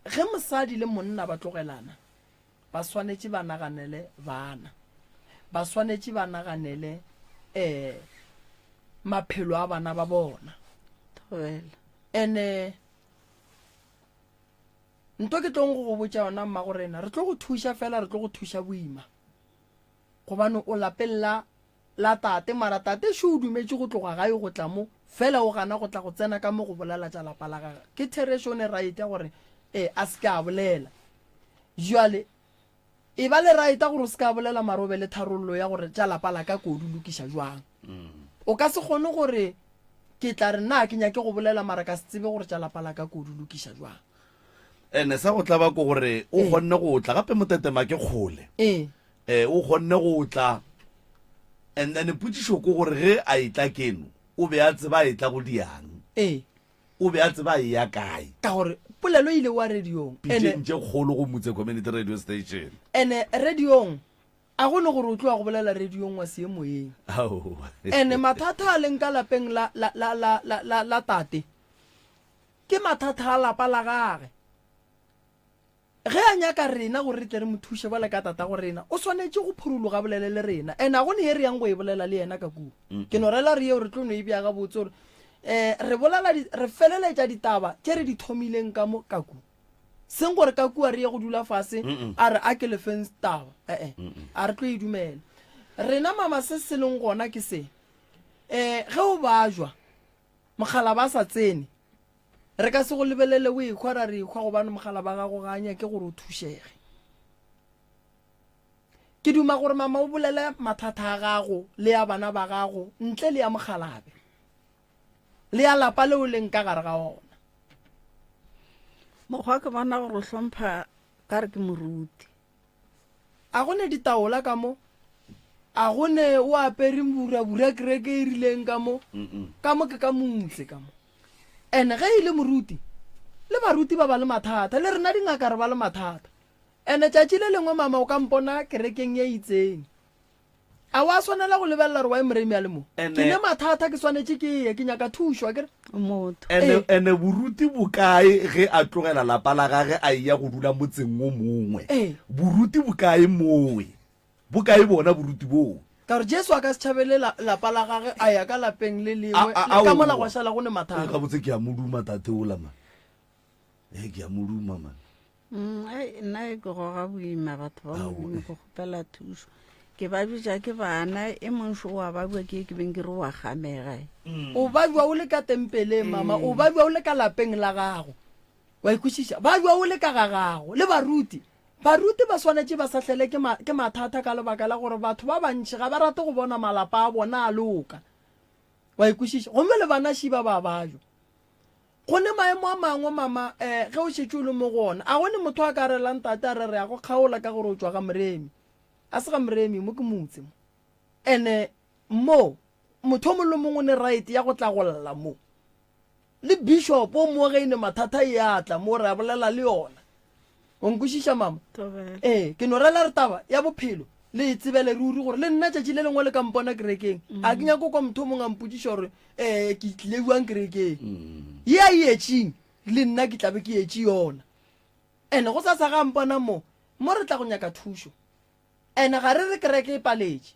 ge mosadi le monna ba tlogelana ba swanetše ba naganele bana, ba swanetše ba naganele eh maphelo a bana ba bona. Thobela. Ene nto ke tlong go go botša yona mmago rena, re tlo go thuša fela re tlo go thuša boima. Gobane o lapeng la la tate mara tate šo o dumetše go tloga gae go tla mo fela o gana go tla go tsena ka mo go bolela tša lapa la gage. Ke therešo o ne right ya gore eh a se ke a bolela. Jwale E ba le right gore o se ka bolela mara o be le tharollo ya gore tša lapa la ka ko di lokiša jwang. O ka se kgone gore ke tla re na ke nyake go bolela mara ka se tsebe gore tša lapa la ka ko di lokiša jwang. Ene sa go tlaba ke gore o kgonne go tla gape motetema ke kgole. Ee. Eh, o kgonne go tla. And then potšišo ke gore ge a etla keno o be a tseba a etla go diang? Ee. O be a tseba a eya kae? Ka gore polelo e ile wa radiong. Pitšeng tše kgolo go Mutse Community Radio Station. Ene radiong A go ne gore o tloga go bolela radiong wa se ye moyeng. Aowa. Ene mathata a leng ka lapeng la, la, la, la, la, la, la tate, ke mathata a lapa la gage. Ge a nyaka rena gore re tle re mo thuše bjale ka tatago rena, o swanetše go phurologa a bolele le rena. Ene a go ne ye re yang go e bolela le yena ka kua. Ke no rela re yeo re tlo no e bea gabotse gore um re bolela, re feleletša ditaba tše re di thomileng ka mo ka kua. Seng gore ka kua re ye go dula fase a re a ke le feng taba. E-e, a re tlo e dumela. Rena mama se se leng gona ke se, um ge o bajwa, mokgalaba a sa tsene, re ka se go lebelele o ehwa ra re ehwa gobane mokgalaba gago ga a nyake gore o thušege. Ke duma gore mama o bolele mathata a gago le ya bana ba gago ntle le ya mokgalabe. Le ya lapa leo leng ka gare ga ona. Mokgwa ke bona gore o hlompha ka re ke moruti. A go ne ditaola ka mo? A go ne o apere burabura kereke e rileng ka mo? Ka mo ke ka motse ka mo. And ge e le moruti, le baruti ba ba le mathata, le rena dingaka re ba le mathata. And tšatši le lengwe mama o ka mpona kerekeng ye itseng. A wa swanela go lebelela gore why Moremi a le mo? Ene- Ke ne mathata ke swanetše ke ye, ke nyaka thušo, akere? Motho. Ene, Ee. ene boruti bokae ge a tlogela lapa la gage a eya go dula motseng wo mongwe? Ee. Boruti bokae mowe? Bokae bona boruti boo? Ka gore Jesu a ka se tšhabele la, lapa la gage a ya ka lapeng le lengwe, A- a- le ka mola aowa. gwa šala go ne Ee, mathata. gabotse ke a mo duma tate ola man. Ee, ke a mo duma man. Mm, ai, nna e ke goga boima batho ba Ao, modimo eh. ke kgopela thušo ke ba bitša ke bana e mongšo wa ba bua ke ke beng ke re wa gamega e. O babja o le ka tempeleng, mama, o babja o le ka lapeng la gago. Wa ikwešiša? Babja o le ka ga gago. Le baruti. Baruti ba swanetše ba sahlele ke, ma, ke mathata ka lebaka la gore batho ba bantši ga ba rate go bona malapa a bona a loka. Wa ikwešiša? Gomme le bana šiba ba bajwa. Go ne maemo a mangwe, mama, eh, ge o šetše o le mo go ona, a go ne motho a ka relang tate a re re ya go kgaola ka gore o tšwa ga Moremi. A se ga Moremi, mo ke motse mo. Ene mo, motho o mongwe le mongwe o ne right ya go tla go lla mo. Le bishop o mo ge e ne mathata e a tla mo re a bolela le yona. O nkwešiša mama? Thobela. Ee, ke no rela re taba ya bophelo le e tsebele ruri gore le nna tšatši le lengwe le ka mpona kerekeng. A ke nyake go kwa motho o mongwe a mpotšiša gore um ke tlile bjang kerekeng. Ye a e etšeng le nna ke tla be ke etše yona. And go sasa ga a mpona mo, mo re tla go nyaka thušo. And ga re re kereke e paletše.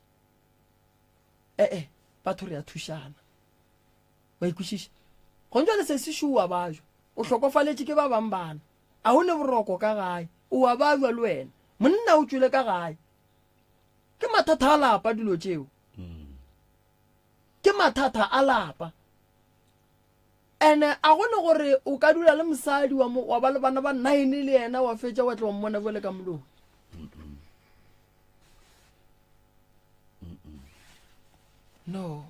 E-e, batho re a thušana. Wa ikwešiša? Gona jwale sesi šo o a bajwa. O hlokofaletše ke ba bang bana. A o ne boroko ka gae? O a babja le wena. Monna o tšwele ka gae. Ke mathata a lapa dilo tšeo. Ke mathata a lapa. Ene a go ne gore o ka dula le mosadi wa mo wa ba le bana ba nine le yena wa fetša wa tla wa mmona bjale ka moloi. No.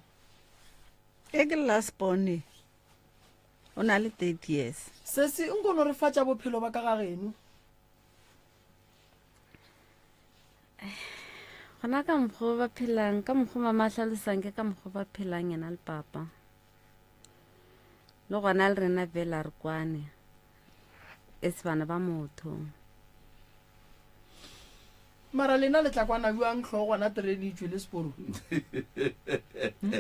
E ke last born e. O na le 30 years. Sesi, nko no re fa tša bophelo ba ka ga geno. Gona ka mokgwa ba phelang, ka mokgwa mama a hlalosang ke ka mokgwa ba phelang yena le papa. Le gona le rena bela re kwane. E se bana ba motho. Mara lena le tla kwana bjang hlogo gona terene e tšwele seporo?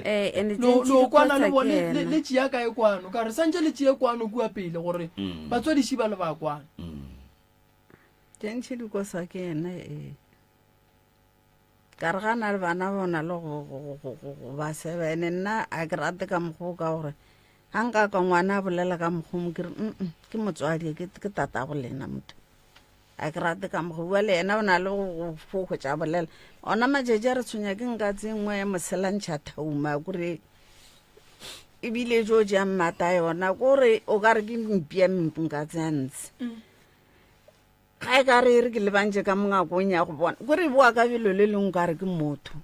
Eh, and Lo tše ntši lo di kwana le kgotsa bone ke le yena. le tšea kae kwano? Ka gore santše le tšee kwano kua pele gore batswadiši ba le ba kwana. Tše ntši di kosa ke yena ee. Ka re ga na le bana bona le go go go go go ba seba ene nna a ke rate ka mokgwa o ka gore ga nka kwa ngwana a bolela ka mokgwa o mo ke re mm ke motswadi ke ke tatago lena motho. A ke rate ka mokgwa bua le yena o na le go go hwetša a bolela. Ona matšatši a re tshwenya ke nka tse nngwe ya moselantšha thauma kore ebile jo ja mmata yona kore o ka re ke mpia nka tse ntshe. Ga e ka re e re ke lebantše ka mongakong ya go bona kore e boa ka belo le lengwe ka re ke motho.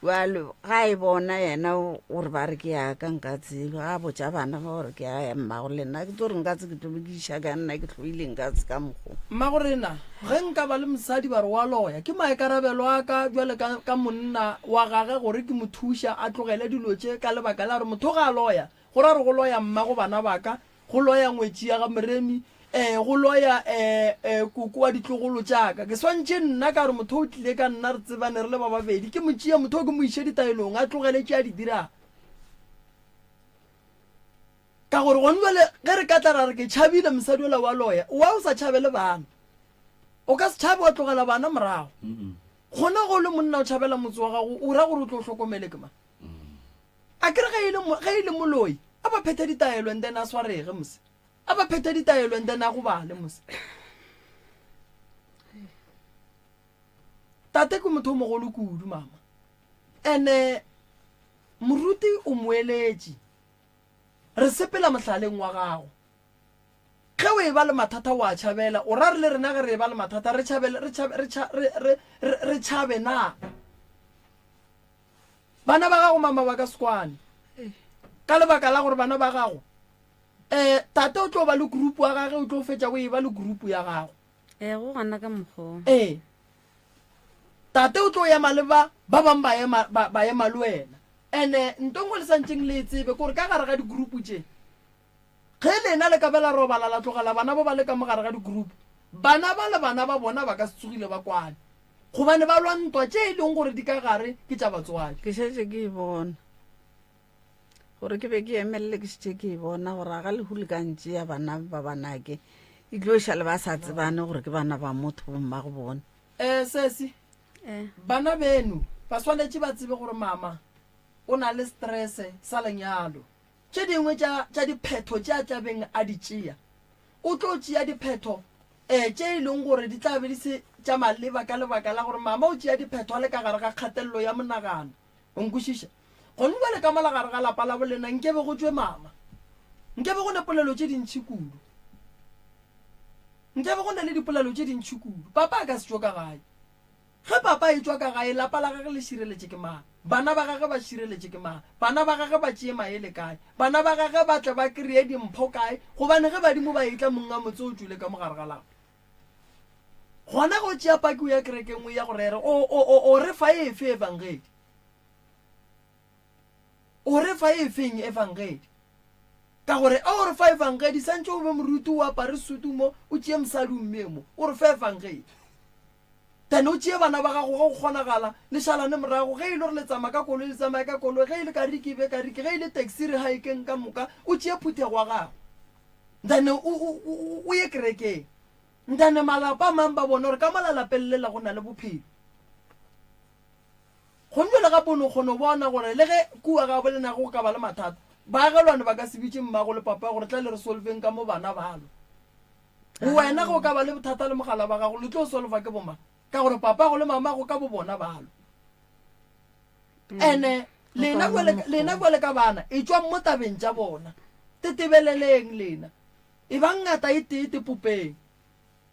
Bjale ga e bona yena gore ba re ke ya ka nka tsebe, ga botša bana ba gore ke ya mmago le nna ke tlo re nka tse ke tlo be ke iša ka nna ke hloile nka tse ka mokgo. Mmago rena, ge nka ba le mosadi ba re wa loya, ke maikarabelo a ka bjale ka, ka monna wa gage gore ke mo thuša a tlogele dilo tše ka lebaka la gore motho ga a loya, go ra gore go loya mmago bana ba ka, Go loya ngwetši ya ga Moremi, ee, go loya ee, ee, koko wa ditlogolo tša ka. Ke swantše nna ka gore motho o tlile ka nna re tsebane re le ba babedi, ke mo tšee motho o ke mo iše ditaelong, a tlogele tše a di dirago. Ka gore gone jwale ge re ka tla ra re ke tšhabile mosadi ola wa loya, wa o sa tšhabele bana. O ka se tšhabe wa tlogela bana morago. Gona ge o le monna o tšhabela motse wa gago, o ra gore o tlo hlokomele ke mang? A ke re ge e le, ge e le moloi, a ba phethe ditaelo and then a swarege mose. A ba phethe ditaelo and then a gobale mose. Tate ke motho o mogolo kudu mama. Ene moruti o moeletši. Re sepela mohlaleng wa gago. Ge o eba le mathata o a tšhabela, o ra re le rena ge re eba le mathata re tšhabele, re tšhabe, re tšha, re, re, re, re tšhabe na? Bana ba gago mama ba ka se kwane ka lebaka la gore bana ba gago um tate o tlo ba le group wa gage o tlo fetša o e ba le group ya gago. Ee, go gona ka mokgwa. Ee, tate o tlo ema le ba ba bangwe ba ema ba, ba ema le wena. Ene nto nngwe le santšeng le e tsebe kore ka gare ga di-group tše Ge lena le ka be la robala la tlogela bana ba ba le ka mo gare ga di-group, bana ba le bana ba bona ba ka se tsogile ba kwane, gobane ba lwa ntwa tše e leng gore di ka gare ke tša batswadi. Ke šetše ke e bona. Gore ke be ke emelele ke šetše ke e bona gore a ga lehu le ka ntšea bana ba banake e tlo šale ba sa tsebane gore ke bana ba motho bommago bona. Eh, sesi, Eh. bana beno ba swanetše ba tsebe gore mama o na le stress sa lenyalo. Tše dingwe tša, tša diphetho tše a tla beng a di tšea, o tlo tšea diphetho um tše e leng gore di tla be di se tša maleba ka lebaka la gore mama o tšea diphetho a le ka gare ga kgatelelo ya monagano. O nkwešiša? Gone bjale ka mola gare ga lapa la bolena nkebe go tšwe mama. Nkebe go ne polelo tše dintši kudu. Nkebe go ne le dipolelo tše dintši kudu. Papa a ka se tšwe ka gae. Ge papa a etšwa ka gae, lapa la gagwe le šireletše ke mang? Bana ba gagwe ba šireletše ke mang? Bana ba gagwe ba tšee maele kae? Bana ba gagwe ba tle ba kreye dimpho kae? Gobane ge badimo ba etla, monga motse o tšwele ka mo gare ga lapa. Gona ge o tšea paki o ya kerekeng o ya go rera, o, o, o, o re fa efe efangedi? O re fa efeng efangedi? Ka gore a o re fa efangedi, santše o be moruti o apare sutu mo, o tšee mosadi o mmee mo, o re fa efangedi. Then o tšee bana ba gago ge go kgonagala, le šalane morago. Ge e le gore le tsamaya ka koloi, le tsamaye ka koloi. Ge e le kariki, e be kariki. Ge e le taxi, re haekeng ka moka. O tšee phuthego ya gago. Then o, o, o, o ye kerekeng. Then malapa a mang ba bone gore ka mola lapeng lela go na le bophelo. Gomme bjale gape o no kgona go bona gore le ge kua gabo lena go ka ba le mathata, baagelwane ba ka se bitše mmago le papa gore tla le re solveng ka mo bana ba lwa. Wena ge o ka ba le bothata le mogala wa gago, le tlo solva ke bomang? Ka gore papago le mamago ka bobona ba lwa. Ene lena bjale, lena bjale ka bana, etšwang mo tabeng tša bona. Tetebeleleng lena. Ebang ngata e tee tepopeng.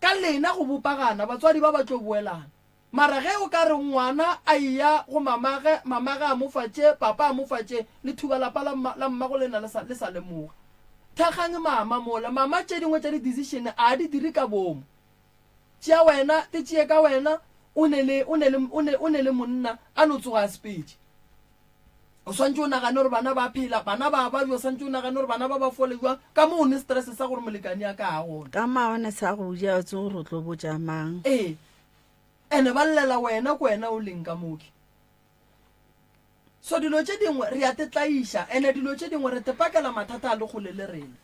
Ka lena go bopagana, batswadi ba ba tlo boelana. Mara ge o ka re ngwana a eya go mamage, mamage a mo fa tše, papa a mo fa tše, le thuba lapa la mma, la mmago lena le sa, le sa lemoga. Thekgang mama mola. Mama tše dingwe tša di-decision a di dire ka boomo. Tšea wena, te tšee ka wena, o ne le, o ne le, o ne, o ne le monna, a no tsoga a sepetše. O swantše o nagane gore bana ba phela, bana ba babja, o swantše o nagane gore bana ba ba fole jwang, ka mo o ne stress sa gore molekani a ka a gona. Ka maone sa go ja o tsebe gore o tlo botša mang. Ee. Ene ba llela wena ko wena o leng ka moke. So dilo tše dingwe re a te tlaiša ene dilo tše dingwe re te pakela mathata a le kgole le rena.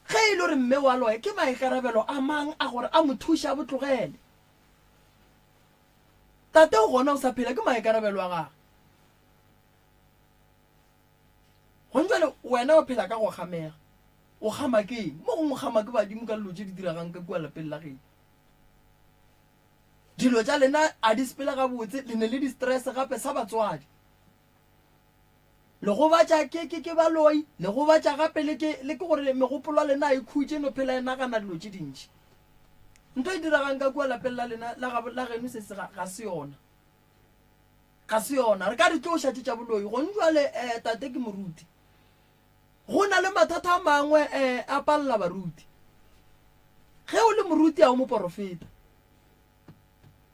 Ge e le gore mme wa loya ke maikarabelo a mang a gore a mo thuše a bo tlogele. Tate o gona o sa phela ke maikarabelo a gagwe. Gone jwale wena o phela ka go kgamega. O kgama ke eng? Mo gongwe o kgama ke badimo ka dilo tše di diregang ka kua lapeng la geno. Dilo tša lena a di sepele gabotse, le ne le di-stress gape sa batswadi. Le gobatša ke, ke, ke baloi, le gobatša gape le ke, le ke gore megopolo ya lena a e khutše, e no phela e nagana dilo tše dintši. Ntho e diregang ka kua lapeng la lena, la gabo, la geno sesi ga, ga se yona. Ga se yona. Re ka di tloša tše tša boloi. Gone jwale um tate ke moruti. Go na le mathata a mangwe um a palela baruti. Ge o le moruti a o moporofeta.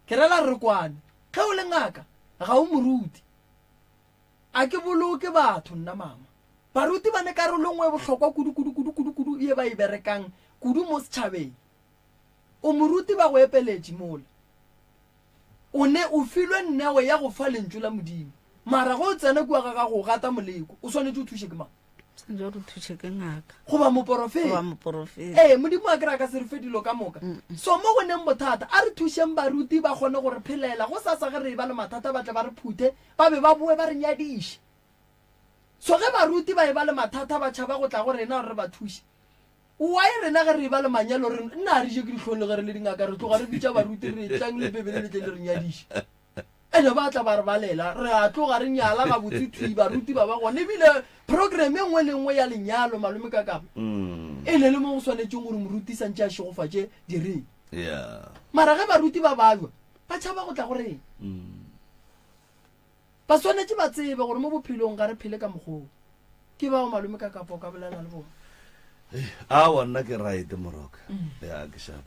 Ke rela re kwane. Ge o le ngaka ga o moruti. A ke boloke batho nna mama. Baruti ba ne karolo nngwe e bohlokwa kudu kudu kudu kudu kudu ye ba e berekang kudu mo setšhabeng. O moruti ba go epeletše mola. O ne o filwe neo ya go fa Lentšu la Modimo. Mara ge o tsena kua ga gago o gata moleko, o swanetše o thuše ke mang? Swanetše gore o thuše ke ngaka. Goba moporofeta. Goba moporofeta. Ee, Modimo a ke re a ka se re fe dilo ka moka. So mo go neng bothata, a re thušeng baruti ba kgone go re phelela. Gosasa ge re eba le mathata ba tle ba re phuthe, ba be ba boe ba re nyadiše. So ge baruti ba eba le mathata ba tšhaba go tla go rena gore re ba thuše. Why rena ge re eba le manyalo re nna a re je ke dihlong le ge re le dingaka re tloga re bitša baruti re tlang le bebele le tle le re nyadiše. Ene ba tla ba re balela re a tloga re nyala gabotse thwi baruti ba ba gona ebile program e nngwe le nngwe ya lenyalo malome ka kapa mm. e ne le mo go swanetšeng gore moruti santše a šegofatše direng. Yeah. Mara ge baruti ba bajwa ba tšhaba go tla go reng. Mm. Ba swanetše ba tsebe gore mo bophelong ga re phele ka mokgwa wo. Ke bao malome ka kapa o ka bolela le bona. Aowa nna ke right moroka. Ya ke sharp.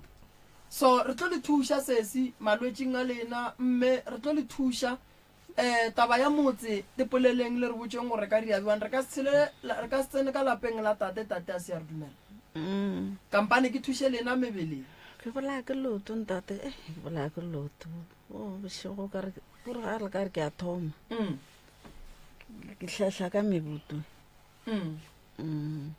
So re tlo le thuša sesi malwetšing a lena mme re tlo le thuša eh taba ya motse tepoleleng le re botšeng gore re ka dira bjang re ka se tshele re ka se tsene ka lapeng la tate tate a se a re dumela. Kampane ke thuše lena mebeleng. Ke bolaya ke leoto ntate eh ke bolaya ke leoto. O bošego ka re gore ga re ka re ke a thoma mm. ke hlahla ka mebutu mm. mm.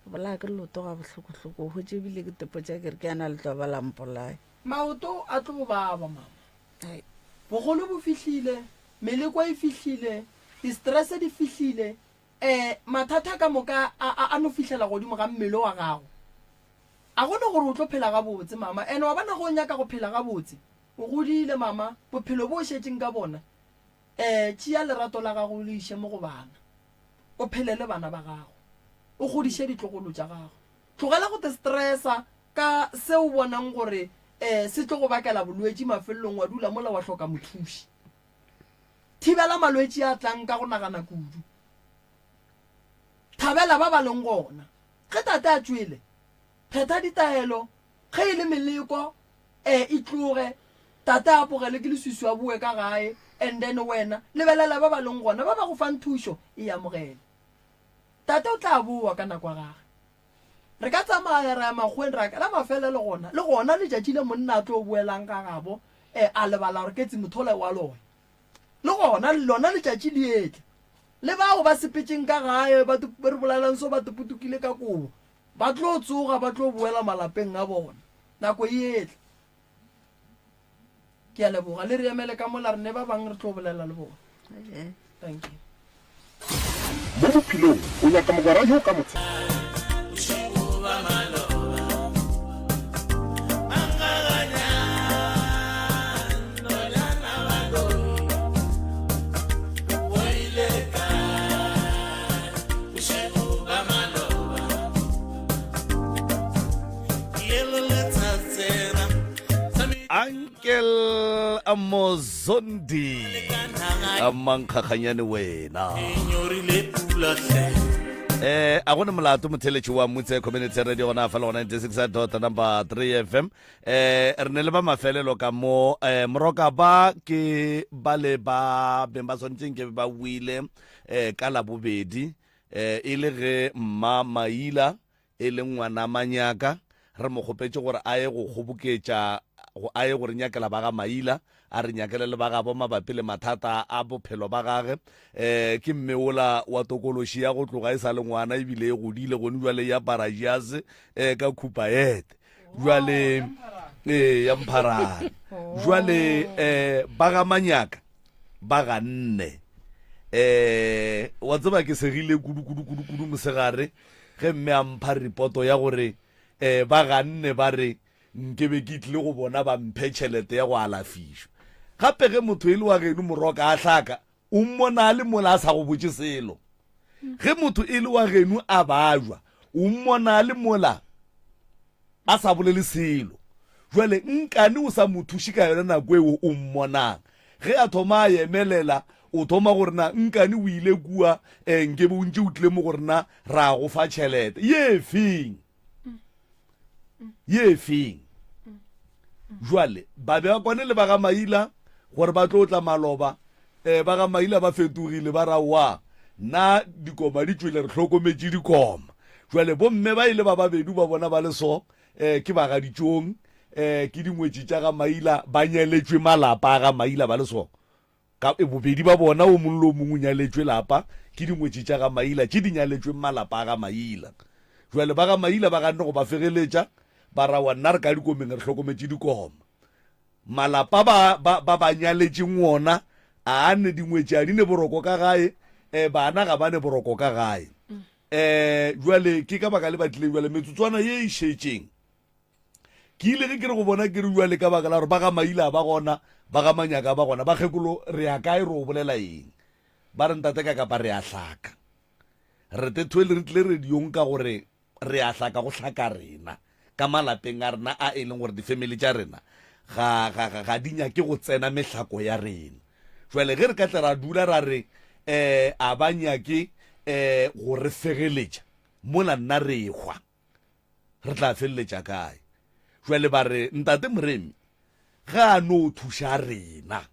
ke bolaya ke loto ga bohlokohloko o hwetše ebile ke tepo tša kere ke ana le tloba la mpolaya maoto a tlo baba mama bogolo bo fihlile meleko e fihlile di-stress di fihlile um mathata ka moka a no fihlela godimo ga mmele wa gago A go ne gore o tlo phela gabotse, mama. And wa bona ge o nyaka go phela gabotse, o godile, mama, bophelo bo o šetšeng ka bona, eh, tšea lerato la gago o le iše mo go bana. O phele le bana ba gago. O godiše ditlogolo tša gago. Tlogela go te stressa ka se o bonang gore eh, se tlo go bakela bolwetši mafelelong wa dula mola wa hloka mothuši. Thibela malwetši a tlang ka go nagana kudu. Thabela ba ba leng gona. Ge tate a tšwele, phetha ditaelo, ge e le meleko, e, e tloge, tate a apogele ke leswiswi a boe ka gae, and then wena, lebelela ba ba leng gona, ba ba go fang thušo, e amogele. Tate o tla boa ka nako ya gage. Re ka tsamaya ra ya makgoweng ra ka, la mafelelo gona, le gona letšatši le monna a tlo boelang ga gabo, e, a lebala gore ketsi mothola wa loya. Le gona, lona letšatši le etla. Le bao ba sepetšeng ka gae, ba re bolelang so ba topotokile ka kobo, ba tlo tsoga ba tlo boela malapeng a bona. Nako e etla. Ke a leboga. Le re emele ka mola re ne ba bang re tlo bolela le bona. Thank you. Mo bophelong o nyaka mogwera yo o ka mo Uncle Mozondi Mankgakganyane wena eh a gone molato motheletši wa mutse community radio gona fa le gona 96 dot number 3 fm eh re ne le ba mafelelo ka mo eh moroka ba ke ba le ba beng ba swanetseng ke ba wile eh ka labobedi eh e le ge mma maila e le ngwana Manyaka, re mo kgopetše gore a ye go kgoboketša, go a ye go re nyakela ba ga Maila, a re nyakele le ba gabo mabapi le mathata a bophelo ba gage. Um ke mme wola wa tokološi ya go tloga e sa le ngwana ebile e godile gone jwale e apara jase um ka khupaete jwale ee ya mpharane jwale um ba ga Manyaka ba ganne um wa tseba ke segile kudu kudu kudu kudu mosegare Ge mme a mpha ripoto ya gore um ba ganne ba re nke be ke tlile go bona ba mphe tšhelete ya go alafišwa. Gape ge motho e le wa geno moroka a hlaka, o mmona a le mola a sa go botše selo. Ge motho e le wa geno a bajwa, o mmona a le mola a sa bolele selo. Jwale nkane o sa mo thuše ka yona nako eo o mmonang? Ge a thoma a emelela, o thoma gore na nkane o ile kua, um nkebe o ntše o tlile mo go rena ra go fa tšhelete. Ye feng? Ye feng? Jwale ba be ba kwane le ba ga Maila gore ba tlo tla maloba. Um ba ga Maila ba fetogile ba ra wa na dikoma di tšwele re hlokometše dikoma. Jwale bomme ba ile ba babedi ba bona ba le so um ke ba ga Ditšong um ke dingwetši tša ga Maila ba nyaletšwe malapa a ga Maila ba le so. Ka bobedi ba bona o mongwe le o mongwe o nyaletšwe lapa ke dingwetši tša ga Maila tše di nyaletšweng malapa a ga Maila. Jwale ba ga Maila ba ganne go ba fegeletša ba ra wa nna re ka dikomeng re hlokometše dikoma. Malapa ba ba ba ba nyaletšeng wona a ne dingwetši a di ne boroko ka gae, um bana ga ba ne boroko ka gae. Um jwale ke ka baka le ba tlileng jwale metsotswana ye e šetšeng. Ke ile ge ke re go bona ke re jwale ka baka la gore ba ga Maila ba gona, ba ga Manyaka ba gona, bakgekolo re ya kae re o bolela eng? Ba re ntate ka kapa re a hlaka. Re te thwele re tlile radiong ka gore re a hlaka go hlaka rena ka malapeng a rena a e leng gore difemele tša rena ga, ga, ga, ga di nyake go tsena mehlako ya rena. Jwale ge re ka tla ra dula ra re um a ba nyake um go re fegeletša mola nna re hwa, re tla feleletša kae? Jwale ba re ntate Moremi ga a no thuša rena.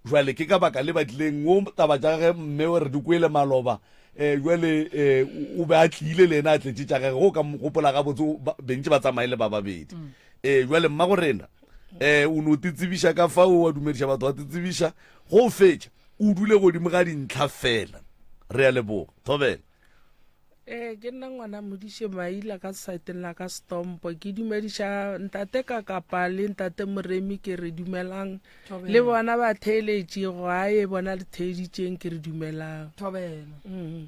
Jwale ke ka baka le ba tlileng wo taba tša gage mme re di kwele maloba um jwale um o be a tlile le ena a tletše tša gage go ka mo gopola gabotse bentše ba tsamaye le ba babedi um jwale mma go rena um o no titsebiša ka fao wa dumediša batho wa titsebiša go fetša o dule godimo ga dintlha fela re a leboga thobela Ee, ke nna ngwana Modiše Maila ka saeteng la ka Stompo. Ke dumediša ntate Kakapa le ntate Moremi ke re dumelang. Le bona ba theeletše gae bona le theeditšeng ke re dumelang. Thobela. Mm.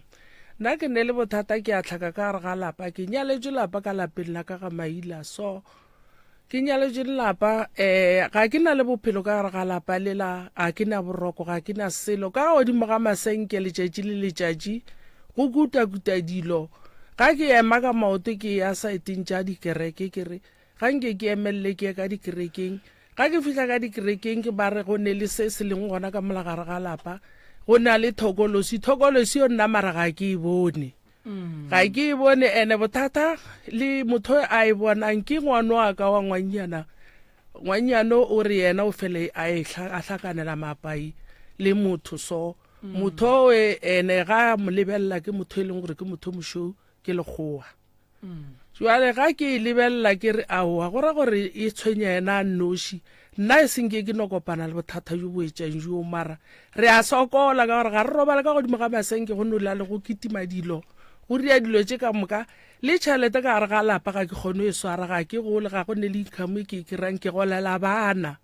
Nna ke ne le bothata ke a tlhaka ka gare ga lapa ke nyaletšwe lapa ka lapeng la ka ga Maila so Ke nyaletšwe lelapa, um ga ke na le bophelo ka gare ga lapa lela, ga ke na boroko, ga ke na selo. Ka godimo ga masenke letšatši le letšatši, go kutakuta dilo. Ga ke ema ka maoto ke ya saeteng tša dikereke, ke re ga nke ke emelele ke ye ka dikerekeng. Ga ke fihla ka dikerekeng ke ba re go ne le se se leng gona ka mola gare ga lapa, go na le thokolosi. Thokolosi yo nna mara ga ke e bone. Ga ke e bone ene bothata le motho a e bonang ke ngwano wa ka wa ngwannyana. Ngwannyana o re yena o fele a e a hlakanela mapai le motho so. Motho o ene ga a mo lebelela ke motho e leng gore ke motho mošweu ke lekgowa. Jwale ga ke e lebelela ke re aowa go ra gore e tshwenya yena a nnoši. Nna e seng ke ke no kopana le bothata bjo bo etšang bjo mara re a sokola ka gore ga re robale ka godimo ga masenke go no la le go kitima dilo go ria dilo tše ka moka le tšhelete ka gare ga lapa ga ke kgone e swara ga ke gole ga go ne le income e ke e kry-ang ke golela bana.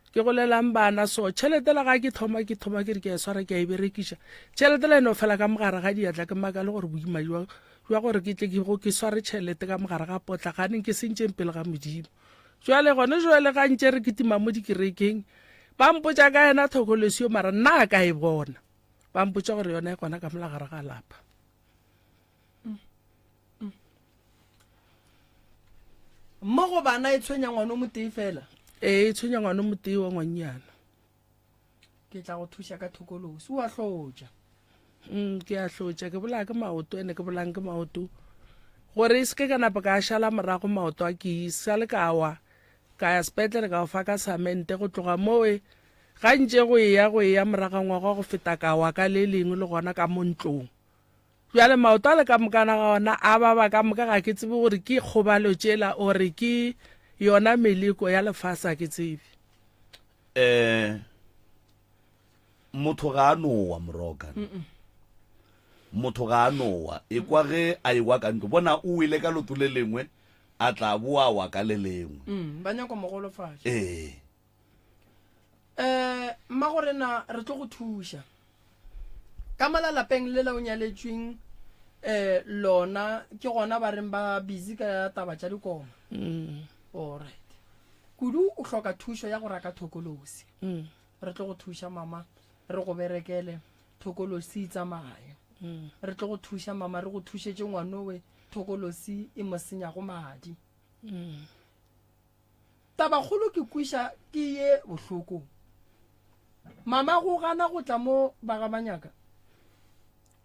Ke golelang bana so tšhelete la ga ke thoma ke thoma ke re ke a e swara ke a e berekiša tšhelete la e no fela ka mogare ga diatla ke makale gore boima jwa jwa gore ke tle ke go ke sware tšhelete ka mogare ga potla ganeng ke sentšeng pele ga modimo jwale gone jwale ga ntše re kitima mo dikerekeng ba mpotša ka yena thokolosio mara nna a ka e bona ba mpotša gore yona e gona ka molagare ga lapa Mo go bana e tshwenya ngwana o motee fela? Ee, e tshwenya ngwana o motee wa ngwannyana. Ke tla go thuša ka thokolosi. O a hlotša. Mm, ke a hlotša, ke bolaya ke maoto ene ke bolayang ke maoto gore e seke ka napa ka šala morago maoto a ke sa le ka wa ka ya sepetlele ka fa ka samente go tloga mowe ga ntše go eya go eya moraga ngwaga go feta ka wa ka le lengwe le gona ka mo ntlong Bjale maoto ale ka mokana ga ona a baba ka moka, ga ke tsebe gore ke kgobalo tšela ore ke yona meleko ya lefase, ga ke tsebe. Eh, motho ga a nowa moroka. Motho ga a nowa. E kwa ge a ewa ka ntlo. Bona o wele ka loto le lengwe, a tla boa wa ka le lengwe. Mm, ba nyaka mo golofatša. Ee. Eh, mmagorena re tlo go thuša. Ka mola lapeng le la o nyaletšweng eh lona ke gona ba reng ba busy ka taba tša dikoma. Mm. Alright. Kudu o hloka thušo ya go raka thokolosi. Mm. Re tlo go thuša mama, re go berekele thokolosi e tsamaye. Mm. Re tlo go thuša mama, re go thušetše ngwanowe thokolosi e mo senyago madi. Mm. Tabakgolo ke kwiša ke ye bohloko. Mama go gana go tla mo ba ga Manyaka.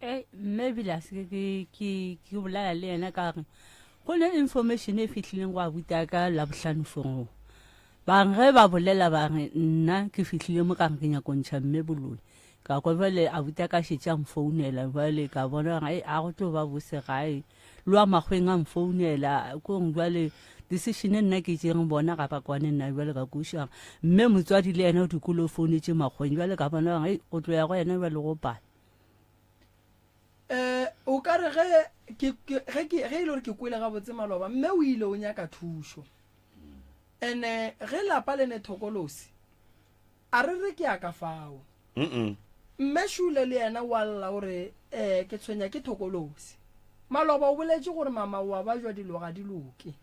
Ei, mme ebile a se ke ke ke bolela le yena ka re go ne information e fihlileng go abuti a ka labohlano forong. Ba re ge ba bolela ba re nna ke fihlile mo ka re ke nyako ntšha mme boloi. Ka kwa bjale abuti a ka šetše a mfounela bjale ka bona gore a go tlo ba bose gae. Le wa makgweng a mfounela ko reng bjale decision e nna ke e tšereng bona ga ba kwane nna bjale ka kwešiša mme motswadi le yena o dikolo o founetše makgweng bjale ka bona gore go tlo ya go yena bjale go pala. Um o ka re ge ke ke ge ke ge e le gore ke kwele gabotse maloba mme o ile o nyaka thušo. Ene ge lapa le ne thokolosi a re re ke ya ka fao. Mme Shule le yena o a lla o re, Ee, ke tshwenya ke thokolosi. Maloba o boletše gore mama o a bajwa dilo ga di loke.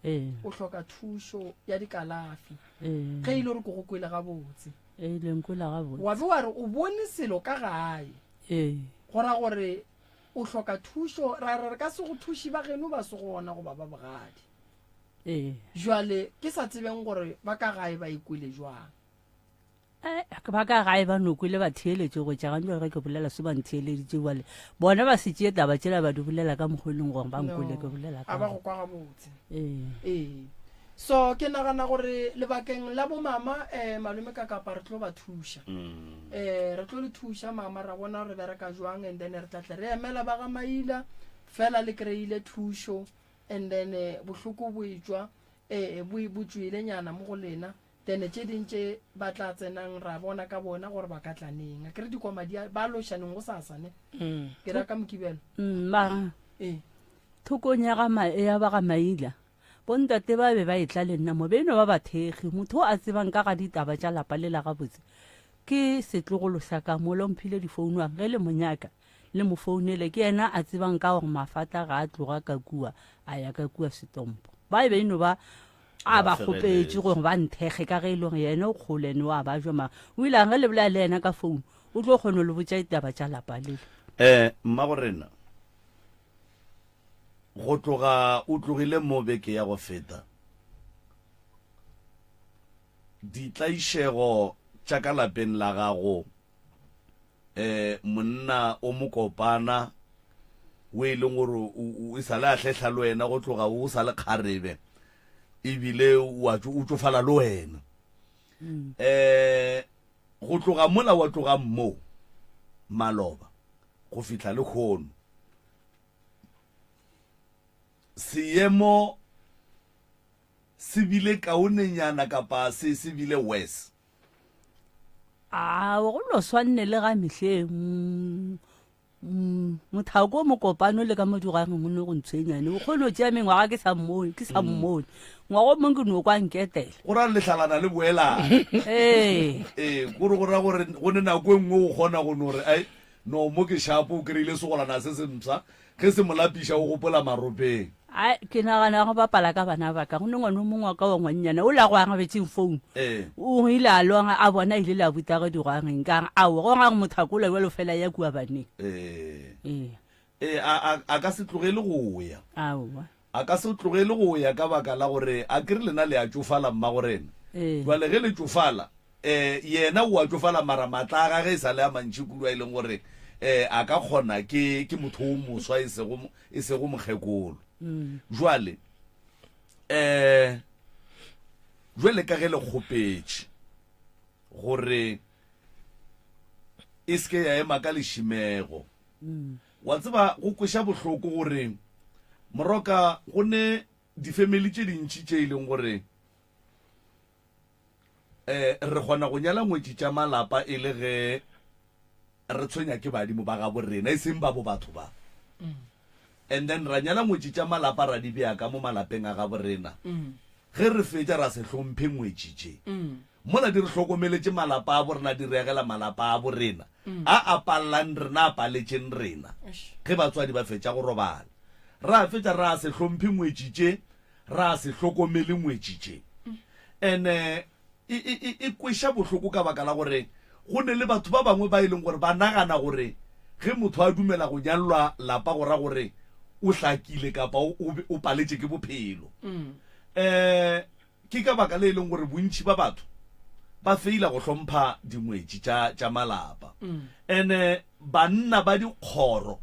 Ee. O hloka thušo ya dikalafi. Ee. Ge e le gore ke go kwele gabotse. Ee, le nkwela gabotse. Wa be wa re o bone selo ka gae. Ee. Go ra gore o hloka thušo, ra re re ka se go thuše ba geno ba se gona goba ba bogadi. Ee. Jwale ke sa tsebeng gore ba ka gae ba ikwele jwang. Eh, ba ka gae ba no kwele ba theeletše go tša gantši ge ke bolela se ba ntheeleditše bjale bona ba se tšee taba tšela ba di bolela ka mokgwa e leng gore ba nkwele ke bolela ka a ba go kwa gabotse ee ee so ke nagana gore lebakeng la bomama um malome ka kapa re tlo ba thuša um re tlo le thuša mama ra bona re bereka jwang and then re tla tle re emela ba ga maila fela le kry-ile thušo and then eh, bohloko bo etšwa eh, bo bo tšwele nyana mo go lena then tše ding tše ba tla tsenang ra bona ka bona gore ba ka tla neng a kere dikoma di ba loša neng go sasa ne mm. ke ra ka mokibelo mm, mara ee thokong ya ga ya ba ga maila bontate ba be ba etla le nna mo beno ba ba thekgi motho o a tsebang ka ga ditaba tša lapa le la gabotse ke setlogolo sa ka mo lomphile difounu ge le monyaka Le mo founele, ke yena a tsebang ka gore Mafatla ga a tloga ka kua a ya ka kua Setompo. Ba e be e no ba a ba kgopetše gore ba nthekge ka ge e le gore yena o kgole ene o a ba jwa mara o ile a ge le bolela le yena ka founu o tlo kgona go le botša ditaba tša lapa lele. Eh, mmagorena, go tloga o tlogile mo beke ya go feta, ditlaišego tša ka lapeng la gago eh monna o mokopana o e leng gore o e sa le a hlehla le wena go tloga o sa le kgarebe ebile o tšofala le wena um go tloga mola wa tlogang mo maloba go fihla le kgono seemo se bile kaonenyana kapa se se bile worse A go no swanne le ga mehleng mothako o mokopano le ka mo dirang o ne go ntshwenyane o kgone go tšea mengwaga ke sa mmone ke sa mm. mmone ngwaga o mongwe ke no kwa nketela go ra lehlalana le boelana ee ee kore go ra gore go ne nako e nngwe o kgona go no re ai no mo ke shapo o kry-ile segolana se se mpsha Ge se mo lapiša o gopola maropeng. Ai, ke nagana go bapala ka bana ba ka. Go ne ngwana o mongwe wa ka wa ngwannyana o la go arabetseng phone. Ee. O ile a longa a bona ile la buta ge digwageng ka re aowa go ra gore motho a kola bjalo fela ya kua baneng. Ee. Ee. Ee, a, a, a ka se tlogele go ya. Aowa. A ka se tlogele go ya ka baka la gore a ke re lena le a tšofala mmagorena. Ee. Jwale ge le tšofala, um yena o a tšofala mara maatla a gage e sa le a mantši kudu a e leng gore um a ka kgona ke, ke motho o moswa e sego, e sego mokgekolo. Jwale, um jwale ka ge le kgopetše gore e se ke ya ema ka lešimego, Wa tseba, go kweša bohloko gore Moroka go ne difemeli tše dintši tše e leng gore um re kgona go nyala ngwetši tša malapa e le ge re tshwenya ke badimo ba gabo rena e seng ba bo batho ba. And then ra nyala ngwetši tša malapa ra di bea ka mo malapeng a gabo rena. Ge re fetša ra se hlomphe ngwetši tše. Mola di re hlokomeletše malapa a bo rena di re agela malapa a bo rena a a pallang rena a paletšeng rena ge batswadi ba fetša go robala. Ra fetša ra se hlomphe ngwetši tše ra se hlokomele ngwetši tše. Ene e, e, e, e kweša bohloko ka baka la gore go ne le batho ba bangwe ba e leng gore ba nagana gore ge motho a dumela go nyalelwa lapa go ra gore o hlakile kapa o, o, o paletše ke bophelo. Um. Ke ka baka le e leng gore bontši ba batho ba feila go hlompha dingwetši tša, tša malapa. Ene banna ba dikgoro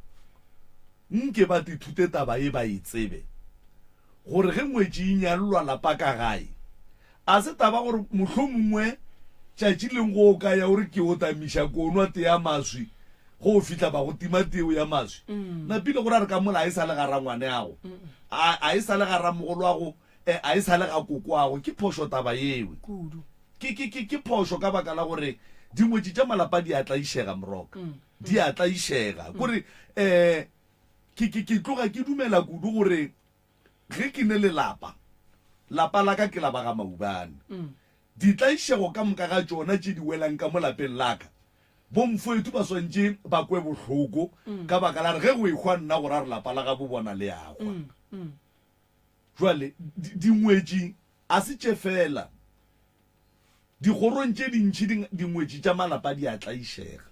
nke ba tithute taba ye ba e tsebe, gore ge ngwetši e nyallwa lapa ka gae, a se taba gore mohlomongwe tšatši leng go o ka ya o re ke o tamiša ko nwa tee ya maswi, go o fihla ba go tima tee ya maswi. Napile gore a re ka mola a e sa le ga rangwaneago, a, a e sa le ga ramogolwago, E, a e sa le ga kokoago. Ke phošo taba yewe. Kudu. Ke, ke, ke, ke phošo ka baka la gore dingwetši tša malapa di a tlaišega, Moroka. Di a tlaišega. Kore, um, ke, ke, ke tloga ke dumela kudu gore ge ke ne le lapa, lapa la ka ke la ba ga Maubane. Ditlaišego ka moka ga tšona tše di welang ka mo lapeng la ka, bomfoetu ba swantše ba kwe bohloko ka baka la re ge go ehwa nna go ra re lapa la gabo bona le a hwa. Jwale, dingwetši a se tše feela. Dikgorong tše dintši dingwetši tša malapa di a tlaišega.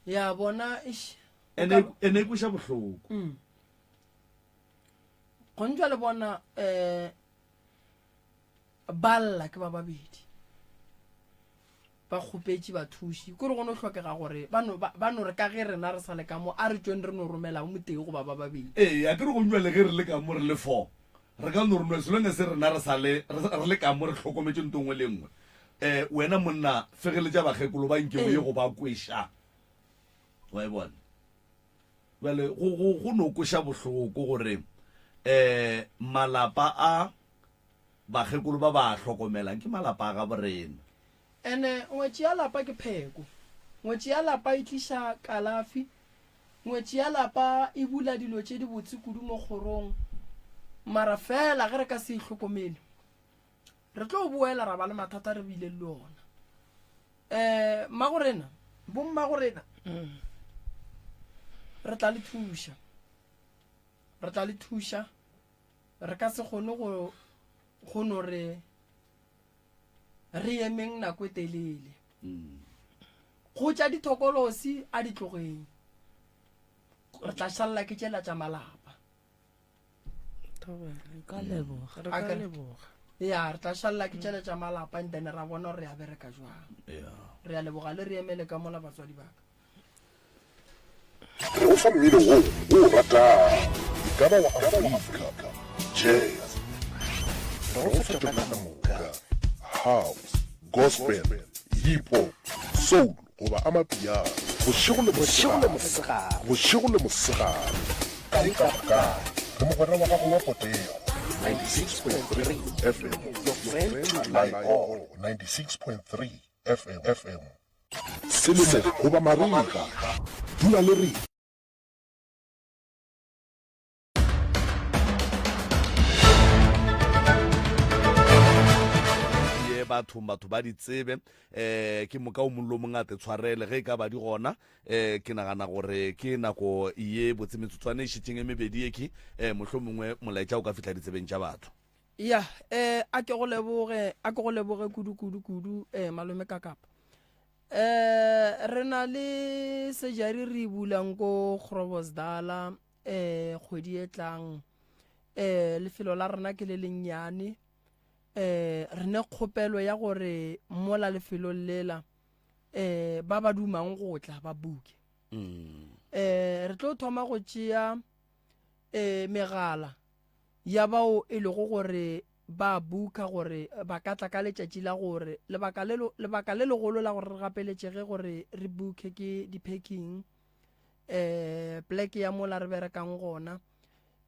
Ya bona, eish. Ene, ene e kweša bohloko. Mm. Gone jwale bona eh ba lla ke ba babedi. Ba kgopetše bathuši. Kore go no hlokega gore ba no, ba, ba no re ka ge rena re sa le ka mo, a re tšweng re no romela o motee goba ba babedi. Ee, a ke re go bjale ge re le ka mo re le fo, re ka no re no, as long as rena re sa le, re, re le ka mo re hlokometše nto nngwe le nngwe. Eh, wena monna, fegeletša bakgekolo ba nke o ye go ba kweša. Wa e bona? Bjale go, go, go no kweša bohloko gore, eh, malapa a bakgekolo ba ba a hlokomelang ke malapa a gaborena. Ene ngwetši ya lapa ke pheko. Ngwetši ya lapa e tliša kalafi. Ngwetši ya lapa e bula dilo tše dibotse kudu mo kgorong. Mara fela ge re ka se e hlokomele, re tlo boela ra ba le mathata re bileng le ona. Um mmagorena, bommagorena, re tla le thuša. Re tla le thuša. Re ka se kgone go, go no re re emeng nako e telele. Go tša dithokolosi a di tlogeng. Re tla šalela ke tšela tša malapa. Ka leboga. Re ka leboga. Ya, re tla šalela ke tšela tša malapa and then ra bona gore re a bereka jwang. Re a leboga le re emele ka mola batswadi ba ka. Re go fa mmino wo o o ratago, e ka ba wa Afrika, jazz, re go fa tšona ka moka, house, gospel, hip hop, soul goba amapiano, bošego le mosegare, bošego le mosegare, kae kapa kae, re mogwera wa gago wa potego, 96.3 FM, your friend to rely on, 96.3 FM, FM. Selemo goba marega, dula le rena. Ye bathong batho ba di tsebe um ke moka o mong le o mongwe a te tshwarele ge e ka ba di gona um ke nagana gore ke nako ye botse metsotswane e šetšeng e mebedi ye um mohlho mongwe molaetša o ka fihla ditsebeng tša batho. Ya, eh, a ke go leboge, a ke go leboge kudu kudu kudu, eh, malome Kakapa. Eh, re na le sejari re e bulang ko Grobosdala, eh, kgwedi e tlang. Eh, lefelo la rena ke le lennyane. Eh, re ne kgopelo ya gore mola lefelong lela, eh, ba ba dumang go tla ba buke. Mm. Eh, re tlo thoma go tšea, eh, megala ya bao e lego gore ba bukha gore ba ka tla ka letšatši la gore lebaka le lebaka le legolo la gore re gapeletšege gore re bukhe ke di-packing eh pleke ya mola re berekang gona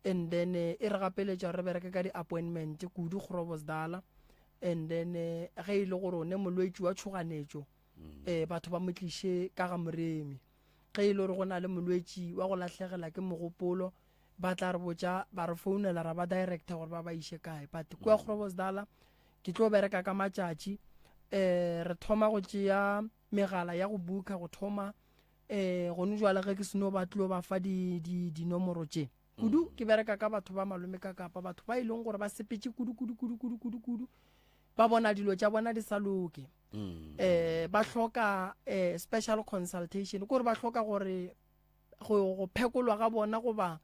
and then eh, e re gapeletša gore re bereke ka di-appointment kudu Groblersdal and then eh, ge e le gore o ne molwetši wa tšhoganetšo eh batho ba mo tliše ka ga moremi ge e le gore go na le molwetši wa go lahlegela ke mogopolo ba tla re botša ba re founela ra ba director gore ba ba iše kae but kua mm. Groblersdal ke tlo bereka ka matšatši eh re thoma go tšea megala ya go buka go thoma eh gone jwale ge ke seno ba tlo ba fa di di dinomoro tše kudu mm. ke bereka ka batho ba malome ka kapa batho ba e leng gore ba sepetše kudu kudu kudu kudu kudu kudu ba bona dilo tša bona di sa loke mm. eh ba hloka eh special consultation gore ba hloka gore go, go phekolwa ga bona goba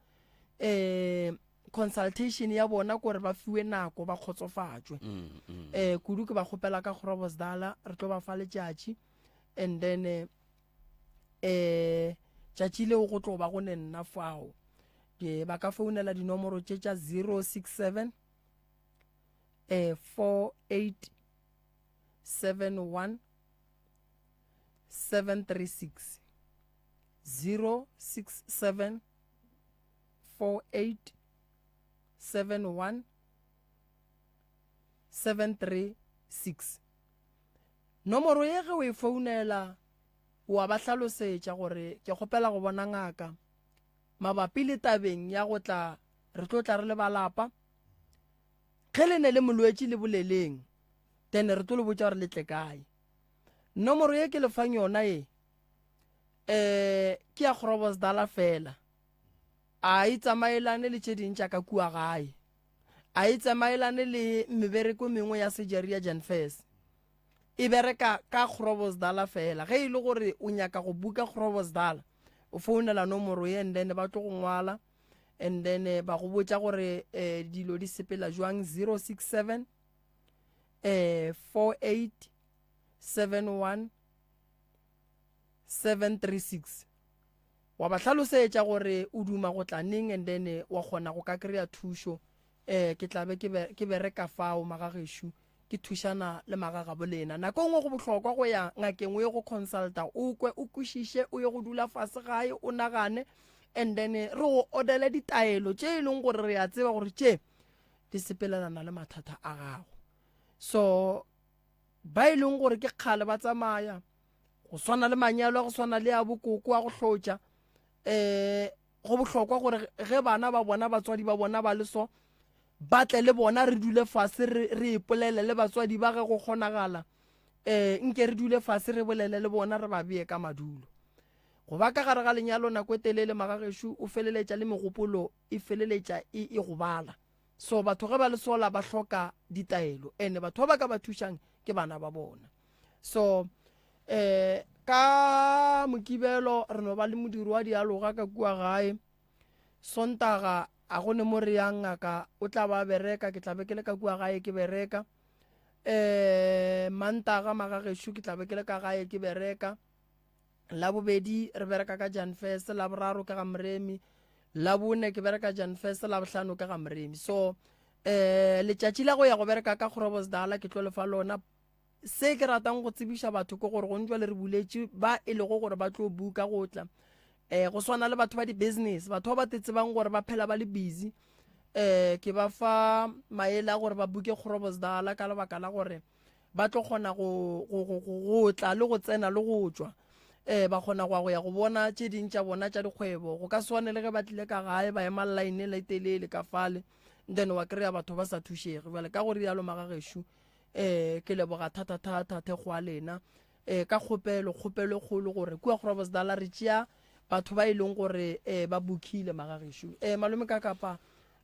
um. consultation ya bona kore ba fiwe nako ba kgotsofatšwe mm, mm. eh kudu ke ba kgopela ka Groblersdal re tlo ba fa letšatši and then eh, eh tšatši leo go tlo ba go ne nna fao ke ba ka founela dinomoro tše tša 067 eh 48 71 736 067 48 71 736 Nomoro ye ge o e founela o a ba hlalosetša gore ke kgopela go bona ngaka mabapi le tabeng ya go tla re tlo tla re le ba lapa. Ge le ne le molwetši le boleleng then re tlo le botša gore le tle kae. Nomoro ye ke le fang yona ye eh ke ya Groblersdal fela. A e tsamaelane le tše ding tša ka kua gae. A e tsamaelane le mebereko mengwe ya surgery ya Janfes. E bereka ka Groblersdal fela. Ge e le gore o nyaka go buka Groblersdal, o founela nomoro ye and then ba tlo go ngwala and then eh, ba go botša gore eh, dilo di sepela jwang 067 eh, 48 71 736 wa ba hlalosetša gore o duma go tla neng and then eh, wa kgona go ka kry-a thušo um ke tla be ke bereka fao magagešo ke thušana le magagabo lena nako e nngwe go bohlokwa go ya ngakeng o ye go consulta o kwe o kwešiše o ye go dula fase gae o nagane and then eh, re go odele ditaelo tše e leng gore re a tseba gore tše di sepelelana le mathata a gago so ba e leng gore ke kgale ba tsamaya go swana le manyalo a go swana le a bokoko a go hlotša um go bohlokwa gore ge bana ba bona batswadi ba bona ba le so ba tle le bona re dule fase re re ipolele le batswadi ba ge go kgonagala um nke re dule fase re bolele le bona re ba bee ka madulo go ba ka gare ga lenyalo nako e telele magagešo o feleletša le megopolo e feleletša e, e go bala so batho ge ba le sola ba hloka ditaelo ene batho ba ba ka ba thušang ke bana ba bona so eh ka mokibelo re no ba le modiro wa dialoga ka kua gae sontaga a go ne mo re yang ngaka o tla ba bereka ke tla be ke le ka kua gae ke bereka eh mantaga magagešo ke tla be ke le ka gae ke bereka Labobedi re bereka ka Jan First, Laboraro ke ga Moremi, Labone ke bereka Jan First, Labohlano ke ga Moremi. So eh letšatši la go ya go bereka ka Groblersdal ke tlo le fa lona. Se ke ratang go tsebiša batho ke gore gong jwale re buletše ba e lego gore ba tlo buka go tla. Eh go swana le batho ba di-business, batho ba ba tsebang gore ba phela ba le busy. Eh ke ba fa maele a gore ba buke Groblersdal ka lebaka la gore ba tlo kgona go, go, go, go, go tla le go tsena le go tšwa um ba kgona go ya go ya go bona tše ding tša bona tša dikgwebo go ka swane le ge ba tlile ka gae ba ema line le telele ka fale then wa kry-a batho ba sa thušege bjale ka go rialo magagešo um ke leboga thata-thata thekgo ya lena um ka kgopelo kgopelo e kgolo gore kua Groblersdal re tšea batho ba e leng gore um ba bokhile magagešo um malome ka kapa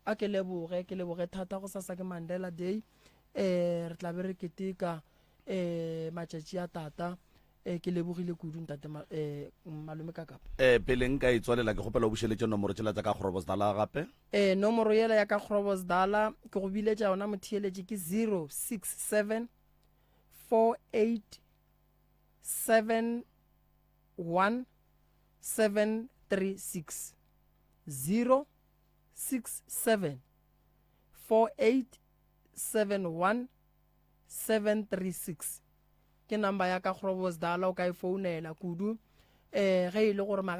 a ke leboge ke leboge thata go sasa ke Mandela Day um re tla be re keteka um matšatši a tata um ke lebogile kudu ntate um malome ka kapa um pele nka e tswalela ke kgopela o bušeletše nomoro tšela tša ka Groblersdal gape um nomoro yela ya ka Groblersdal ke go biletša yona motheeletši ke 067 48 71 736 067 48 71736 ke number ya ka Groblersdal o ka e founela kudu eh ge e le gore maga.